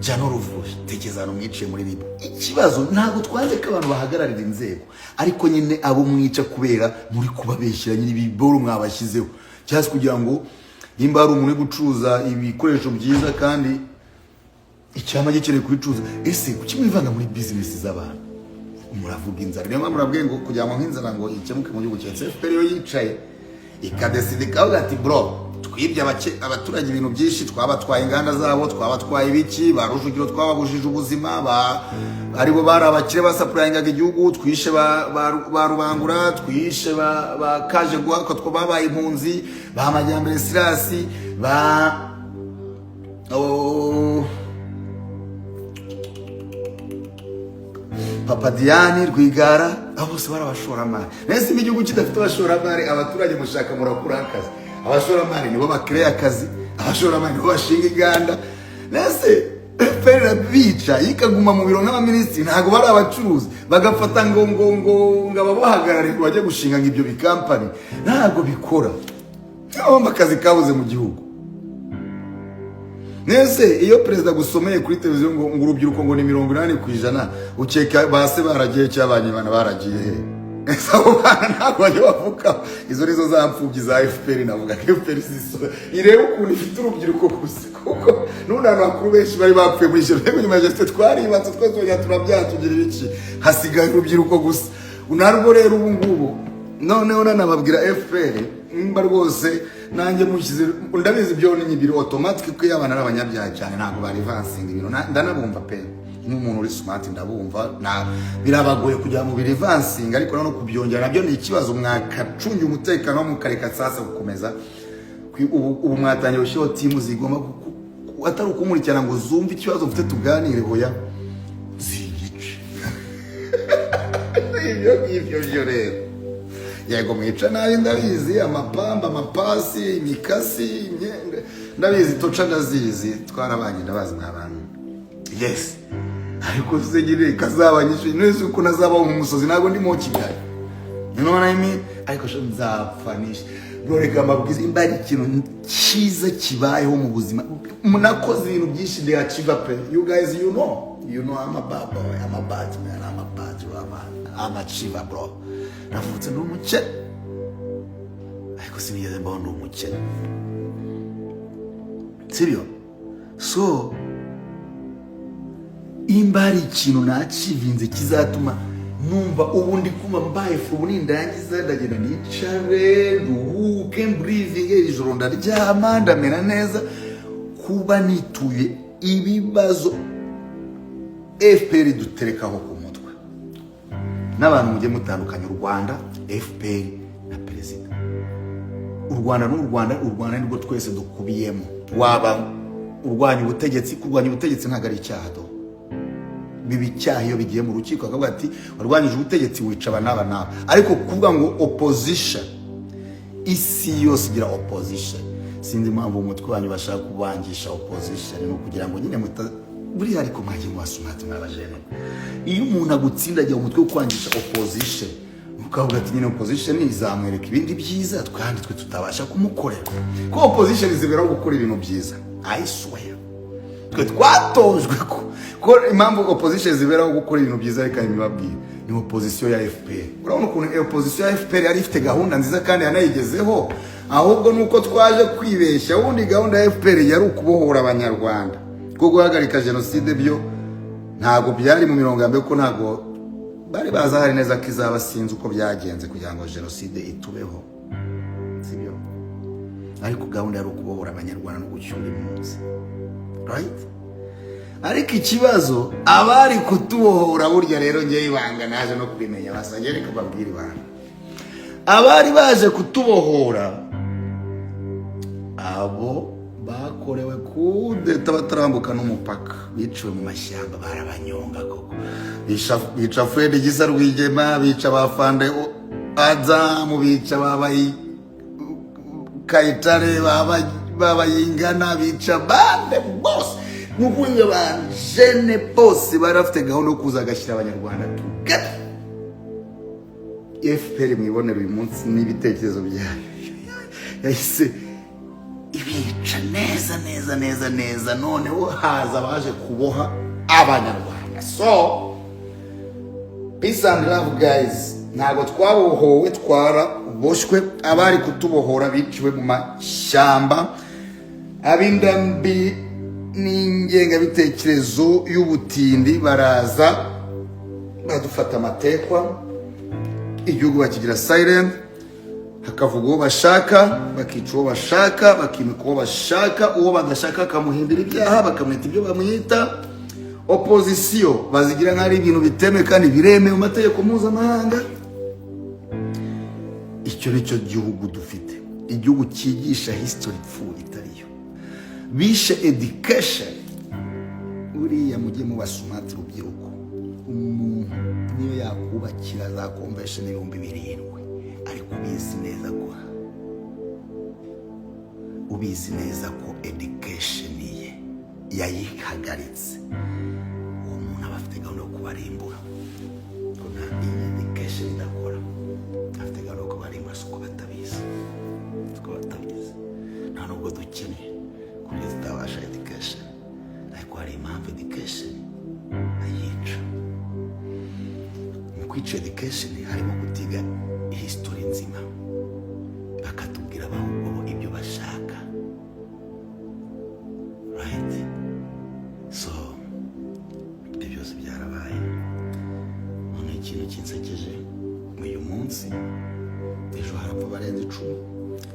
A: Jano Ruvuje, tekereza ahantu mwiciye muri RIB. Ikibazo, ntabwo twanze ko abantu bahagararira inzego, ariko nyine abo mwica kubera muri kubabeshyira nyine ibiboro mwabashyizeho, cyangwa se kugira ngo nimba hari umuntu uri gucuruza ibikoresho byiza kandi icyama gikeneye kubicuruza, ese kuki mwivanga muri bizinesi z'abantu? Muravuga inzara, niyo mpamvu murabwiye ngo kugira ngo nk'inzara ngo ikemuke mu gihugu cya FPR, yo yicaye ikadesida ikavuga ati: "Bro, twibye abaturage ibintu byinshi, twabatwaye inganda zabo, twabatwaye ibiki, ba Rujugiro twababujije ubuzima, ba aribo bari abakire basapurayingaga igihugu, twishe ba Rubangura, twishe ba Kaje Guhaka, two babaye impunzi, ba Majyambere Sirasi, ba oh, Papa Diane Rwigara, abo bose bari abashoramari." Nese igihugu kidafite abashoramari, abaturage mushaka murakura akazi? Abashoramari nibo bakereye akazi, abashoramari nibo bashinga inganda. Nese FPR irabica ikaguma mu biro nk'abaminisitiri, ntabwo bari abacuruzi, bagafata ngo ababahagarariye ngo bajye gushinga ngo ibyo bikampani? Ntabwo bikora. Niyo mpamvu akazi kabuze mu gihugu. Nese iyo perezida agusomeye kuri televiziyo ngo urubyiruko ngo ni 80%, ukeka base baragiye cyangwa abanyibana baragiye he? Ese abo bana ntabwo bajya bavuga? Izo nizo za mfubyi za FPR. Navuga ko FPR ireba ukuntu ifite urubyiruko gusa, kuko n'ubundi abantu bakuru benshi bari bapfuye muri jenoside. Nyuma ya jenoside twaribatse twese, twongera turabyaha, tugira ibiki, hasigaye urubyiruko gusa. Narwo rero ubu ngubu noneho nanababwira, FPR nimba rwose nanjye mushyize, ndabizi byo ni biri automatic ko iyo abana ari abanyabyaha cyane ntabwo barivansinga ibintu. Ndanabumva pe, nk'umuntu uri smart ndabumva na birabagoye kugira ngo birivansinga, ariko noneho kubyongera nabyo ni ikibazo. Mwakacungira umutekano, mukareka sasa gukomeza ubu mwatangiye gushyiraho team zigomba atari ukunkurikirana ngo zumve ikibazo mfite tuganire, hoya, zinyice. Ibyo ngibyo byo rero. Yego, mwica nabi, ndabizi, amapamba, amapasi, imikasi, imyenda, ndabizi, torture ndazizi, twarabanye, ndabazi mwa bantu. Yes, ariko se nyine kazabanyishe neza uko nazabaho mu musozi? Ntabwo ndi mu Kigali, you know what I mean? Ariko sho nzapfa nishe, bro. Reka mbabwize, imba ari ikintu cyiza kibayeho mu buzima, nakoze ibintu byinshi, ndi achiever pe. You guys, you know I'm a bad boy, I'm a bad man, I'm a bad I'm a achiever, bro. Navutse ndi umukene, ariko sinigeze mbaho ndi umukene, sibyo? So imba hari ikintu nachievinze kizatuma numva ubu ndi kumva mbaye fu, ubu nindangiza ndagenda nicare, nduhuke, mbreathinge, ijoro ndaryama, ndamera neza, kuba nituye ibibazo FPR duterekaho ku mutwe. N'abantu mujye mutandukanya u Rwanda, FPR na perezida. U Rwanda n'u Rwanda, u Rwanda nirwo twese dukubiyemo. Waba urwanya ubutegetsi, kurwanya ubutegetsi ntabwo ari icyaha. Do biba icyaha iyo bigiye mu rukiko, bakavuga ati warwanyije ubutegetsi, wica aba n'aba n'aba. Ariko kuvuga ngo opposition, isi yose igira opposition. Sinzi impamvu umutwe wanyu bashaka kubangisha opposition, ni ukugira ngo nyine muta buriya. Ariko mwagiye muba smart, mwabajene. Iyo umuntu agutsindagira umutwe wo kwangisha opposition, ukavuga ati nyine opposition izamwereka ibindi byiza kandi twe tutabasha kumukorera, ko opposition ziberaho gukora ibintu byiza. I swear, twe twatojwe ko impamvu opposition ziberaho gukora ibintu byiza, reka mbibabwire, ni opposition ya FPR. Urabona ukuntu opposition ya FPR yari ifite gahunda nziza kandi yanayigezeho, ahubwo nuko twaje kwibeshya. Ubundi gahunda ya FPR yari ukubohora Abanyarwanda, ko guhagarika jenoside byo ntabwo byari mu mirongo ya mbere, kuko ntabwo bari bazi ahari neza ko izaba. Sinzi uko byagenze kugira ngo jenoside itubeho, sibyo? Ariko gahunda yari ukubohora Abanyarwanda no gucyura impunzi, right? Ariko ikibazo, abari kutubohora burya rero, ngewe ibanga naje no kubimenya, basanye, reka babwire ibanga. Abari baje kutubohora, abo bakorewe kudeta batarambuka n'umupaka, biciwe mu mashyamba, barabanyonga koko. Bica Fred Gisa Rwigema, bica ba Fande Azamu, bica babayi Kayitare, babayingana, bica bande bose. Ni ukuvuga ba jene bose bari bafite gahunda yo kuza agashyira Abanyarwanda together. FPR mwibonera uyu munsi n'ibitekerezo byayo yahise ibica neza neza neza neza. Noneho haza abaje kuboha Abanyarwanda. So peace and love, guys. Ntabwo twabohowe, twaraboshywe. Abari kutubohora biciwe mu mashyamba. Ab'indambi n'ingengabitekerezo y'ubutindi baraza badufata amatekwa, igihugu bakigira silent, hakavuga uwo bashaka, bakica uwo bashaka, bakimika uwo bashaka, uwo badashaka bakamuhindura ibyaha, bakamwita ibyo bamwita. Opozisiyo bazigira nk'aho ari ibintu bitemewe kandi biremewe mu mategeko mpuzamahanga. Icyo ni cyo gihugu dufite, igihugu cyigisha history ipfuye itariyo, bishe education. Buriya mujye muba smart, rubyiruko. Umuntu niyo yakubakira za convention 7000, ariko ubizi neza ko education ye yayihagaritse, uwo muntu aba afite gahunda yo kubarimbura, ko nta iyi education idakora, afite gahunda yo kubarimbura. Si uko batabizi, si uko batabizi. Nta nubwo dukennye ku buryo tutabasha education, ariko hari impamvu education ayica. Mu kwica education harimo kutiga history nzima, bakatubwira ahubwo bo ibyo bashaka, right? So ibyo byose byarabaye. None ikintu kinsekeje uyu munsi, ejo harapfa abarenze 10,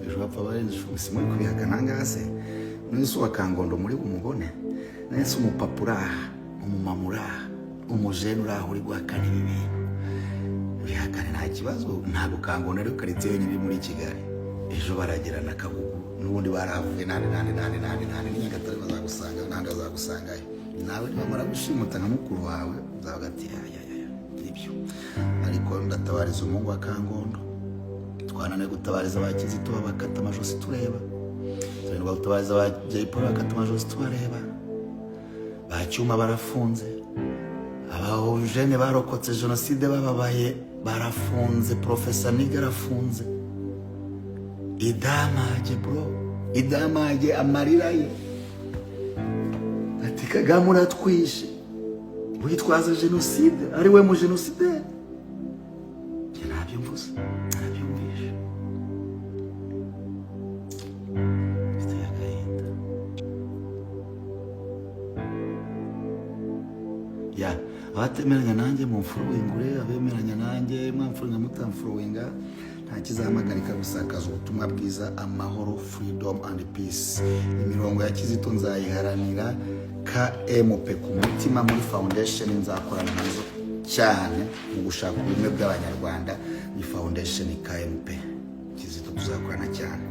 A: ejo hapfa abarenze 10. Si muri kubihakana ngaha se? None se uwa Kangondo muri bumubone? None se umupapa uraha, umumama uraha, umujene uraha uri guhakana ibi bintu, bihakane, nta kibazo. Ntabwo Kangondo ariyo karitsiye yonyine iri muri Kigali. Ejo baragera na Kagugu, n'ubundi barahavuye, nande nande nande nande nande, ni Nyagatare bazagusanga, nande bazagusangayo. Nawe nibamara gushimuta nka mukuru wawe, uzavuga ati ya ya ya, nibyo. Ariko ndatabariza umuhungu wa Kangondo. Twananiwe gutabariza ba Kizito, bakata amajosi tureba. Tunanirwa gutabariza ba Jay Polly, bakata amajosi tubareba. Ba Cyuma barafunze, abajene barokotse jenoside bababaye barafunze, Profesa Niga arafunze. Idamange, bro, Idamange amarira ye ati: "Kagame uratwishe witwaza jenoside, ari we mu jenosideri." Njye ntabyo mvuze, ntabyumvishe, biteye agahinda. Ya abatemeranya nanjye mumfollowingure, abemeranya nanjye mwamfollowinga, mutamfollowinga, nta kizahamagarika gusakaza ubutumwa bwiza, amahoro, freedom and peace. Imirongo ya Kizito nzayiharanira, KMP ku mutima. Muri foundation nzakorana nazo cyane mu gushaka ubumwe bw'Abanyarwanda ni foundation KMP Kizito, tuzakorana cyane.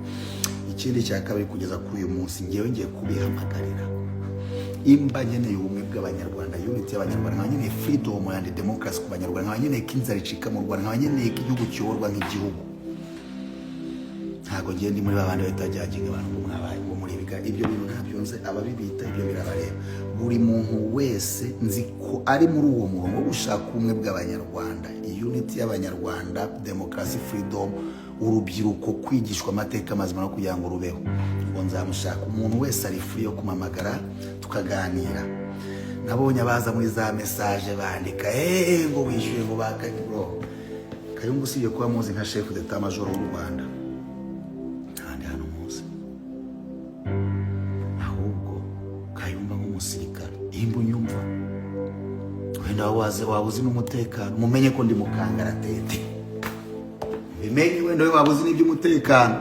A: Ikindi cya kabiri, kugeza kuri uyu munsi ngewe ngiye kubihamagarira. Imba nkeneye ubumwe bw'Abanyarwanda, unity y'Abanyarwanda, nkaba nkeneye freedom and democracy ku Banyarwanda, nkaba nkeneye ko inzara icika mu Rwanda, nkaba nkeneye ko igihugu kiyoborwa nk'igihugu, ntabwo ngiye ndi muri babandi bahita judginga abantu ngo mwabaye ngo muri biga. Ibyo bintu ntabyo nzi, ababibita ibyo birabareba. Buri muntu wese nzi ko ari muri uwo murongo wo gushaka ubumwe bw'Abanyarwanda, unity y'Abanyarwanda, demokarasi, freedom, urubyiruko kwigishwa amateka mazima no kugira ngo rubeho, ngo nzamushaka. Umuntu wese ari free yo kumamagara tukaganira. Nabonye abaza muri za message bandika eee ngo wishyuye ngo baka. Bro, Kayumba usibye kuba muzi nka chef d'état major w'u Rwanda, ntahandi hantu muzi. Ahubwo Kayumba nk'umusirikare, imba unyumva, wenda waze waba uzi n'umutekano, mumenye ko ndi mu kangaratete. Bimenye wenda we waba uzi n'iby'umutekano,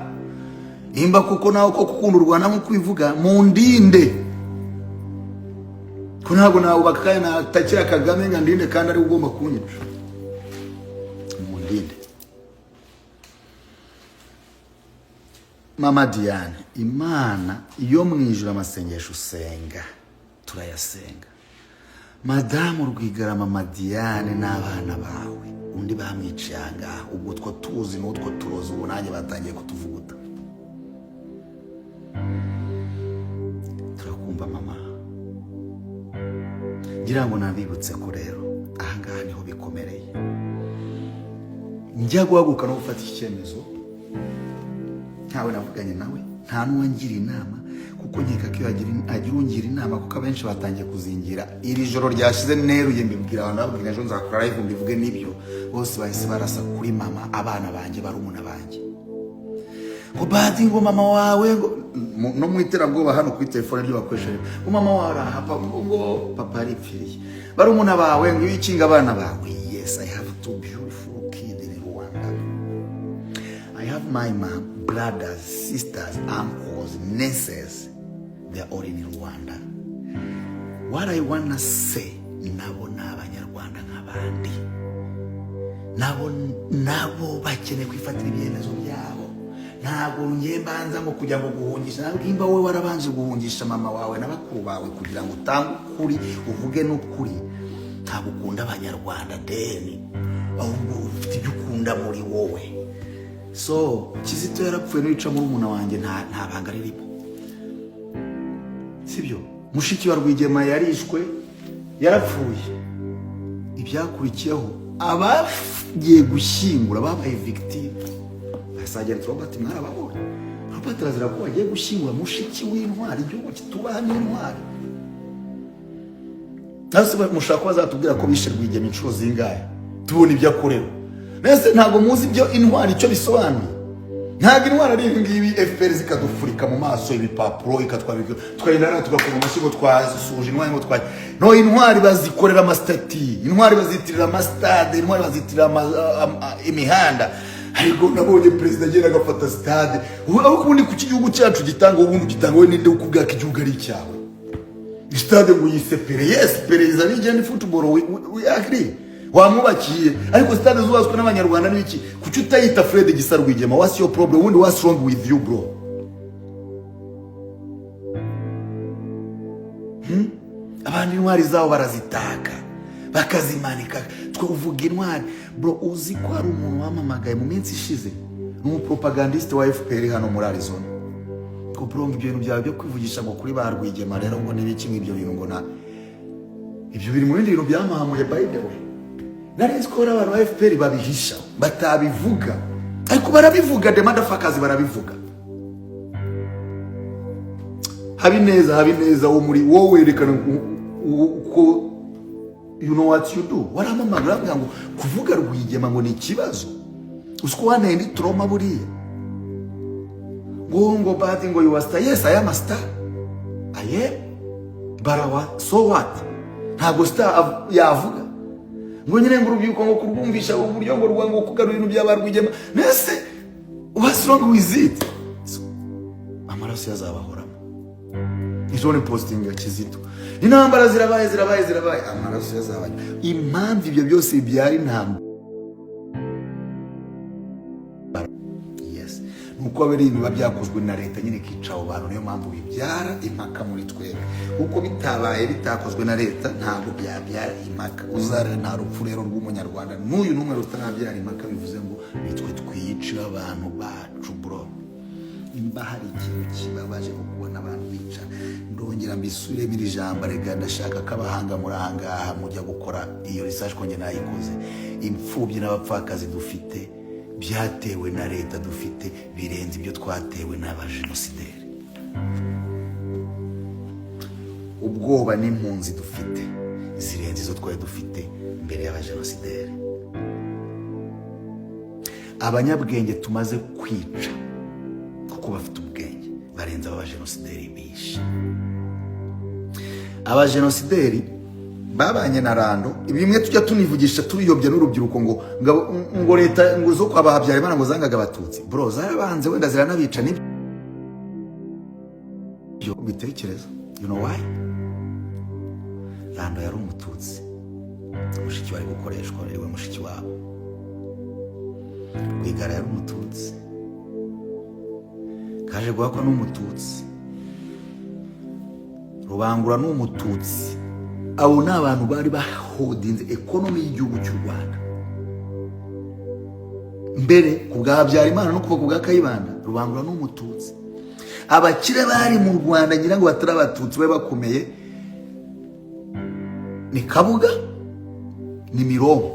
A: nimba kuko nawe ko gukunda u Rwanda nk'uko ubivuga, mundinde, ko ntabwo nawubaka kandi natakira Kagame ngo andinde kandi ari we ugomba kunyica. Mundinde. Mama Diane, Imana iyo mu ijuru, amasengesho usenga turayasenga. Madamu Rwigara, Mama Diane n'abana bawe, undi bamwiciye ahangaha. Ubwo utwo tuzi n'utwo turozi, ubu nanjye batangiye kutuvuguta. Turakumva mama. Ngira ngo nabibutse ko rero ahangaha niho bikomereye. Njya guhaguruka no gufata iki cyemezo, ntawe navuganye nawe, nta n'uwangira inama, kuko nkeka ko iyo agira ungira inama, kuko abenshi batangiye kuzingira. Iri joro ryashize neruye mbibwira abantu, babwira ejo nzakora live mbivuge, n'ibyo bose bahise barasa kuri mama, abana banjye, barumuna banjye, ngo badi, ngo mama wawe, ngo no mu iterabwoba hano kuri telefone ryo bakoresha, ngo mama wawe arahapa, ngo papa yaripfiriye, barumuna bawe, ngo iyo ukinga abana bawe. Yes, I have two beautiful kids in Rwanda. I have my mom, brothers, sisters, uncles, nieces. They are all in Rwanda. What I wanna say, nabo ni Abanyarwanda nk'abandi. Nabo bakeneye kwifatira ibyemezo byabo. Ntabwo ngiye mbanza ngo kugira ngo guhungisha. Ntabwo imba wowe warabanje guhungisha mama wawe na bakuru bawe kugira ngo utange ukuri, uvuge n'ukuri. Ntabwo ukunda Abanyarwanda deni, ahubwo ufite ibyo ukunda muri wowe. So Kizito yarapfuye, n'ica murumuna wanjye, nta banga ririmo, sibyo? Mushiki wa Rwigema yarishwe, yarapfuye. Ibyakurikiyeho, abagiye gushyingura babaye victime. Sergeant Robert mwarababonye. Robert arazira ko bagiye gushyingura mushiki w'intwari. Igihugu kitubaha n'intwari. Nase mushaka ko bazatubwira ko bishe Rwigema inshuro zingahe, tubona ibyo akorera? Mbese ntabwo muzi ibyo intwari icyo bisobanuye? Ntabwo intwari ari ibi ngibi, FPR zikadufurika mu maso ibipapuro, ikatwabika, tukagenda nawe tugakoma amashyi ngo twasuje intwari, ngo twa no intwari bazikorera amastatue, intwari bazitirira amasitade, intwari bazitirira imihanda. Ariko nabonye perezida agenda agafata stade. Aho ubundi kuki igihugu cyacu gitanga, ubundi gitanga we ninde ukubwira ko igihugu ari icyawe? Stade ngo yise Pele. Yes, Pele is a legend football, we agree, wamwubakiye. Ariko stade zubatswe n'Abanyarwanda n'ibiki, kuki utayita Fred Gisa Rwigema? What's your problem? Ubundi what's wrong with you, bro? Abandi intwari zabo barazitaka, bakazimanika, twe uvuga intwari. Bro, uzi ko hari umuntu wamamagaye mu minsi ishize? Ni umupropagandiste wa FPR hano muri Arizona. Ko bro, ibyo bintu byawe byo kwivugisha ngo kuri ba Rwigema rero, ngo n'ibiki nk'ibyo bintu, ngo na ibyo biri mu bindi bintu byamahamuye. By the way, nari nzi ko hari abantu ba FPR babihisha, batabivuga, ariko barabivuga. The motherfuckers barabivuga. Habineza, Habineza wo muri wowe, werekana ko you know what you do. Waramamagara uravuga ngo kuvuga Rwigema ngo ni ikibazo. Uzi ko wanteye indi trauma buriya, ngo badi, ngo you are star. Yes, I am a star, I am, but so what? Ntabwo star yavuga ngo nyine ngo urubyiruko ngo kurwumvisha uburyo ngo rwa ngo kugarura ibintu by'aba Rwigema. Mbese what's wrong with it? So, amaraso yazabahoramo. Ejo ni posting ya Kizito, intambara zirabaye, zirabaye, zirabaye, amaraso yazabaye. Impamvu ibyo byose bibyara intambara, yes, ni uko ari ibintu biba byakozwe na leta nyine ikica abo bantu. Niyo mpamvu bibyara impaka muri twebwe, kuko bitabaye, bitakozwe na leta, ntabwo byabyara impaka. Uzarere, nta rupfu rero rw'Umunyarwanda n'uyu n'umwe rutarabyara impaka. Bivuze ngo nitwe twiyicira abantu bacu, bro. Nimba hari ikintu kibabaje nko kubona abantu bica, ndongera mbisubiremo iri jambo. Rega ndashaka ko abahanga muri aha ngaha mujya gukora iyo research, ko njye nayikoze. Imfubyi n'abapfakazi dufite byatewe na leta dufite birenze ibyo twatewe n'abajenosideri. Ubwoba n'impunzi dufite zirenze izo twari dufite mbere y'abajenosideri. Abanyabwenge tumaze kwica kuko bafite ubwenge barenze abajenosideri bishe. Abajenosideri babanye na Rando. Bimwe tujya tunivugisha turiyobya n'urubyiruko ngo leta ngo zo kwa ba Habyarimana ngo zangaga Abatutsi. Bro, zarabanze, wenda ziranabica, nibyo bitekereza. You know why? Rando yari Umututsi, mushiki we ari gukoreshwa, we mushiki wabo. Rwigara yari Umututsi, Kaje Guhakwa ni Umututsi, Rubangura ni Umututsi. Abo ni abantu bari bahodinze economy y'igihugu cy'u Rwanda mbere ku bwa Habyarimana no kuva ku bwa Kayibanda. Rubangura ni Umututsi. Abakire bari mu Rwanda, ngira ngo batari Abatutsi, bari bakomeye ni Kabuga, ni Mironko.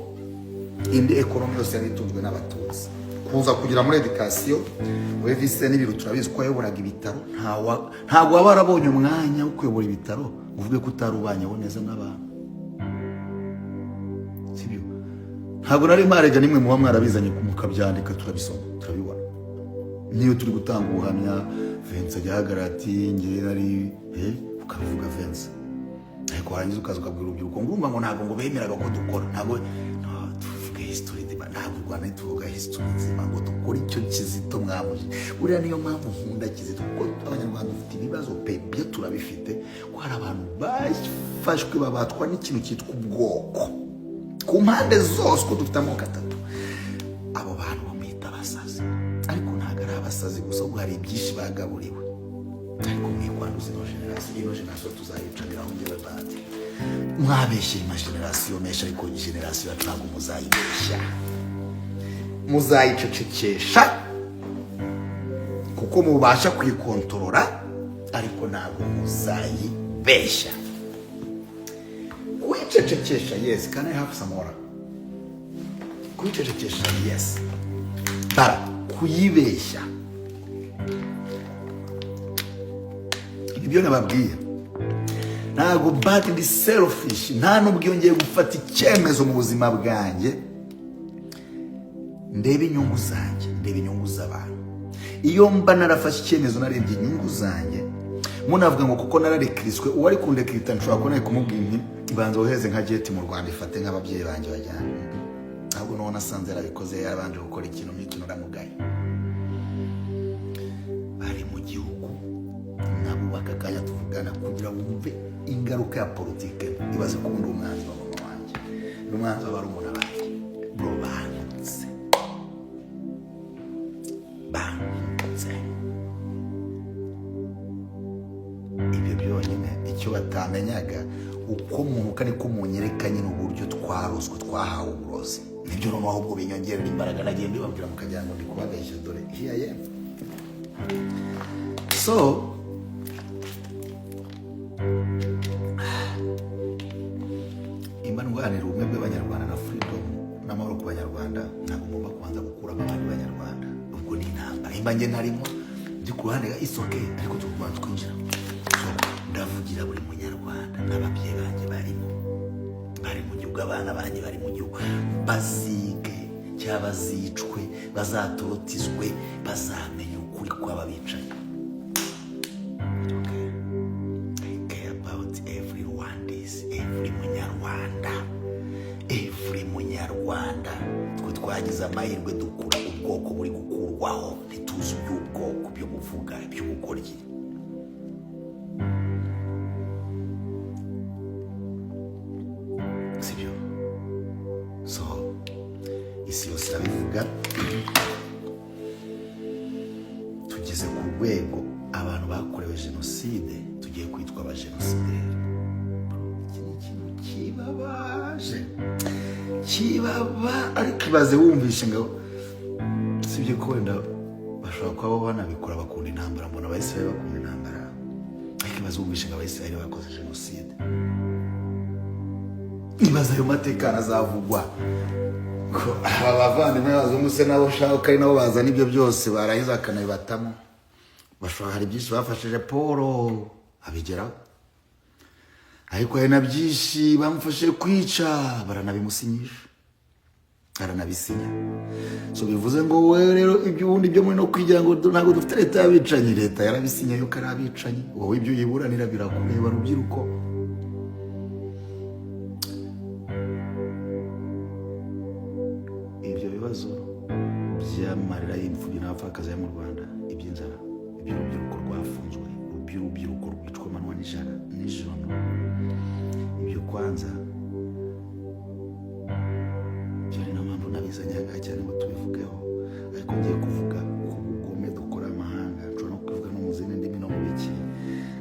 A: Indi economy yose yari itunzwe n'Abatutsi. Kuza kugira muri éducation, we vise n'ibiro, turabizi ko wayoboraga ibitaro. Ntabwo waba warabonye umwanya wo kuyobora ibitaro ngo uvuge ko utari ubanyeho neza n'abantu, sibyo? Ntabwo nari marega nimwe muba mwarabizanye mukabyandika, turabisoma, turabibona. Niyo turi gutanga ubuhamya, Vincent ajya ahagarara ati ngewe nari ukabivuga, Vincent. Ariko warangiza ukaza ukabwira urubyiruko ngo urumva ngo ntabwo ngo bemeraga ko dukora. Ntabwo, no, tuvuge history nzima. Ntabwo u Rwanda ntituvuga history nzima ngo dukore icyo Kizito mwamuje. Buriya niyo mpamvu nkunda Kizito, kuko Abanyarwanda dufite ibibazo pe. Byo turabifite, ko hari abantu bafashwe babatwa n'ikintu cyitwa ubwoko ku mpande zose, ko dufite amoko atatu. Abo bantu bamwita abasazi, ariko ntabwo ari abasazi gusa, ahubwo hari ibyinshi bagaburiwe. Ariko mwikwanduza ino génération. Ino génération tuzayicaniraho. Ngewe bandi mwabeshye ama génération menshi, ariko génération yacu ntabwo muzayibeshya, muzayicecekesha kuko mubasha kuyikontorora, ariko ntabwo muzayibeshya. Kuyicecekesha, yes. Can I have some water? Kuyicecekesha, yes, but kuyibeshya, ibyo nababwiye, ntabwo bad ndi selfish. Nta nubwo iyo ngiye gufata icyemezo mu buzima bwanjye ndeba inyungu zanjye, ndeba inyungu z'abantu. Iyo mba narafashe icyemezo narebye inyungu zanjye, munavuga ngo kuko nararekiriswe, uwari kundekirita nshobora kuba nari kumubwira nti banza wohereze nka jet mu Rwanda, ifate nk'ababyeyi banjye bajyana. Ahubwo n'uwo nasanze yarabikoze, yarabanje gukora ikintu nk'iki, naramugaye. Bari mu gihugu nabo aka kanya tuvugana, kugira wumve ingaruka ya politike. Ibaze ko ubundi umwanzi wa mama wanjye n'umwanzi wa barumuna banjye, bro, bantutse, bantutse. Ibyo byonyine, icyo batamenyaga uko munuka niko munyereka nyine uburyo twarozwe, twahawe uburozi. Nibyo, noneho ahubwo binyongerera imbaraga. Nagiye mbibabwira mukagira ngo ndi kubabeshya. Dore here I am. So imba ndwanira ubumwe bw'Abanyarwanda na freedom n'amahoro ku Banyarwanda, ntabwo ngomba kubanza gukuramo abandi Banyarwanda. Ubwo ni intambara. Imba njye ntarimo, ndi ku ruhande, it's okay, ariko turi twinjira. So ndavugira buri Munyarwanda, n'ababyeyi banjye barimo, bari mu gihugu, abana banjye bari mu gihugu, bazige cyangwa bazicwe, bazatorotizwe, bazamenya ukuri kw'ababicanyi. Okay. I care about every Rwandese, every Munyarwanda, every Munyarwanda. Twe twagize amahirwe dukura ubwoko buri gukurwaho, ntituzi iby'ubwoko byo buvuga iby'ubugoryi. Sibyo? So isi yose irabivuga. Tugeze ku rwego abantu bakorewe jenoside tugiye kwitwa abajenosideri. Iki ni ikintu kibabaje, kibaba. Ariko ibaze wumvishe ngo, sibye ko wenda bashobora kuba bo banabikora, bakunda intambara, mbona Abayisiraheli bakunda intambara, ariko ibaze wumvishe ngo Abayisiraheli bakoze jenoside. Ibaze ayo mateka azavugwa ko aba bavandimwe b'abazungu se nabo ushaka ko ari nabo bazana ibyo byose, barangiza bakanabibatamo. Bashobora, hari byinshi bafashije Paul abigeraho, ariko hari na byinshi bamufashije kwica, baranabimusinyisha, aranabisinya. So bivuze ngo wowe rero ibyo ubundi byo muri no kwigira ngo ntabwo dufite leta y'abicanyi, leta yarabisinye yuko ari abicanyi. Wowe ibyo uyiburanira birakureba, rubyiruko. Ibyo bibazo by'amarira y'imfubyi n'abapfakazi yo mu Rwanda, iby'inzara, iby'urubyiruko rwafunzwe, iby'urubyiruko rwicwa amanywa n'ijana nijoro, ibyo kwanza byo ari nayo mpamvu nabizanye aha ngaha cyane ngo tubivugeho. Ariko ngiye kuvuga ku bugome dukora amahanga, nshobora no kubivuga no mu zindi ndimi no mu biki,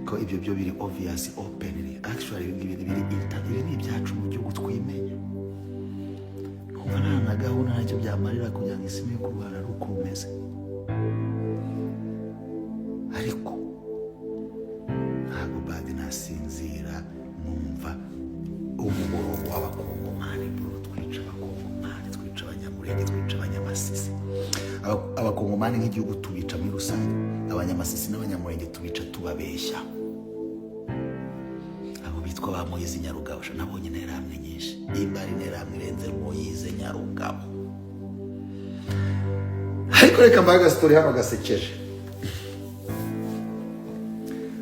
A: ko ibyo byo biri obvious, openly. Actually, ibi ngibi biri inter, ibi ni ibyacu mu gihugu twimenya. Numva nta na gahunda, ntacyo byamarira kugira ngo isi imenye ko u Rwanda ari uko rumeze. Ariko ntabwo badi nasinzira numva umuborogo w'Abakongomani, bro. Twica Abakongomani, twica Abanyamurenge, twica Abanyamasisi. Abakongomani nk'igihugu tubica muri rusange, Abanyamasisi n'Abanyamurenge tubica tubabeshya. Abo bitwa ba Moyize Nyarugabo, sha nabonye interahamwe nyinshi, nimba ari interahamwe irenze Moyize Nyarugabo. Ariko reka mbahe agasitori hano gasekeje.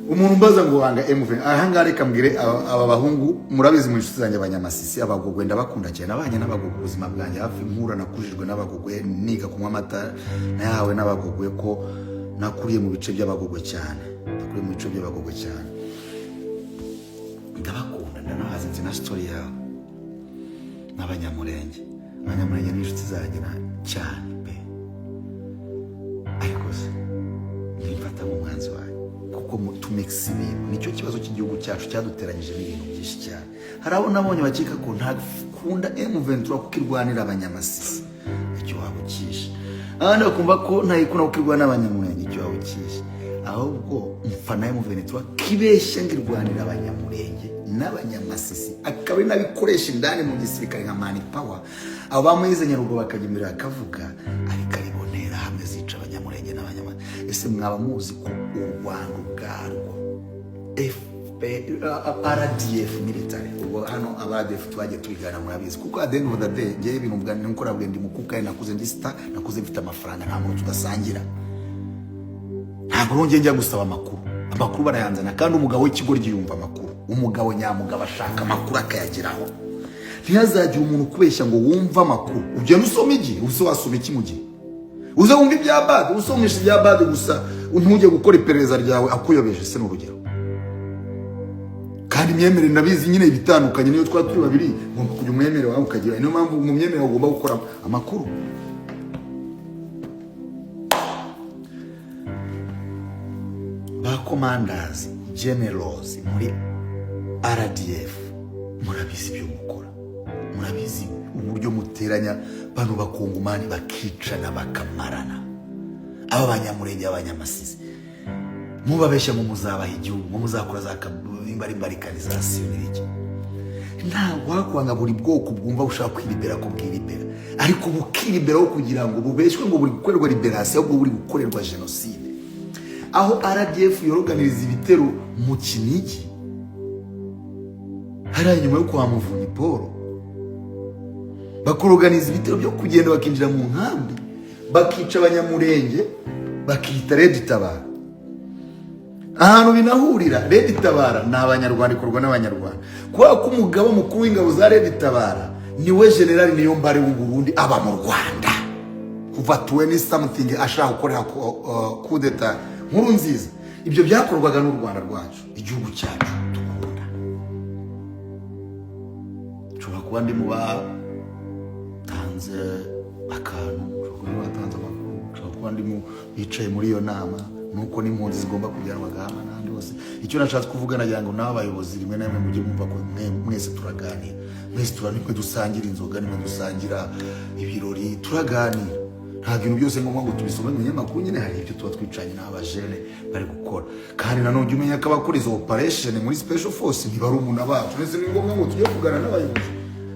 A: Umuntu umbaza ngo wanga MV ahangaha, reka mbwire aba bahungu, murabizi mu inshuti zanjye Abanyamasisi, Abagogwe, ndabakunda cyane. Nabanye n'Abagogwe ubuzima bwanjye hafi, nkura nakujijwe n'Abagogwe, niga kunywa amata nayahawe n'Abagogwe, ko nakuriye mu bice by'Abagogwe cyane, nakuriye mu bice by'Abagogwe cyane. Ndabakunda, ndanabazi, nzi na story yawe. N'Abanyamurenge, Abanyamurenge ni inshuti zanjye cyane pe. Ariko se ntimfata nk'umwanzi wanjye, kuko tumikisa ibintu. Nicyo kibazo cy'igihugu cyacu cyaduteranyije n'ibintu byinshi cyane. Hari abo nabonye bakeka ko ntakunda M23 kuko irwanira Abanyamasisi, icyo waba ukishe. Abandi bakumva ko ntayikunda kuko irwanira Abanyamurenge, icyo waba ukishe. Ahubwo mfana M23 kibeshya ngo irwanira Abanyamurenge n'Abanyamasisi, akaba ari nabikoresha indani mu gisirikare nka man power. Abo bamuhize Nyaruguru bakajya imbere bakavuga, ariko aribonera hamwe zica Abanyamurenge n'Abanyamasisi. Ese mwaba muzi ko u Rwanda ubwarwo, RDF military, ubwo hano aba RDF twagiye tubigana, murabizi, kuko at the end of the day ngewe ibintu bwa nkora bwe ndi mukuru kandi nakuze ndi star, nakuze mfite amafaranga, nta muntu tudasangira. Ntabwo nongeye njya gusaba amakuru, amakuru barayanzana. Kandi umugabo w'ikigoryi yumva amakuru, umugabo nyamugabo ashaka amakuru akayageraho. Ntihazagire umuntu ukubeshya ngo wumve amakuru, ugenda usoma igihe. Uze wasoma iki mu gihe uze wumva ibya bad, usomesha ibya bad gusa, ntujye gukora iperereza ryawe, akuyobeje se? Ni urugero. Kandi imyemerere nabizi nyine ibitandukanye, niyo twaba turi babiri ugomba kujya umwemerere wawe ukagira. Niyo mpamvu mu myemerere ugomba gukora amakuru. Ba commanders, generals muri RDF, murabizi ibyo mukora. Murabizi uburyo muteranya bano bakongomani, bakicana, bakamarana, aba Banyamurenge, Abanyamasisi, mubabeshya ngo muzabaha igihugu, ngo muzakora za balkanisation n'ibiki. Ntabwo wakwanga buri bwoko bwumva bushaka kwiribera ko bwiribera, ariko bukiriberaho kugira ngo bubeshywe ngo buri gukorerwa libération, ahubwo buri gukorerwa jenoside. Aho RDF yoroganiriza ibitero mu Kinigi hariya inyuma yo kwa Muvunyi Paul, bakoroganiza ibitero byo kugenda bakinjira mu nkambi, bakica Abanyamurenge, bakita RED Tabara. Ahantu binahurira, RED Tabara ni Abanyarwanda, ikorwa n'Abanyarwanda, kubera ko umugaba mukuru w'ingabo za RED Tabara niwe Generali Niyombare w'u Burundi, aba mu Rwanda kuva 20 something, ashaka gukorera kudeta nkuru nziza. Ibyo byakorwaga n'u Rwanda rwacu, igihugu cyacu dukunda. Nshobora kuba ndi mu batanze akantu, nshobora kuba ndi mu batanze amakuru, nshobora kuba ndi mu bicaye muri iyo nama, nuko n'impunzi zigomba kujyanwa Gahama n'ahandi hose. Icyo nashatse kuvuga, nagira ngo nawe abayobozi rimwe na rimwe mujye mwumva ko mwese turaganira, mwese tura nimwe dusangira inzoga, nimwe dusangira ibirori, turaganira. Ntabwo ibintu byose ngombwa ngo tubisome mu binyamakuru. Nyine hari ibyo tuba twicanye n'abajene bari gukora. Kandi nanone ujye umenya ko abakora izo operation muri special force ntibari umuntu bacu. Ndetse ni ngombwa ngo tujye kugana n'abayobozi.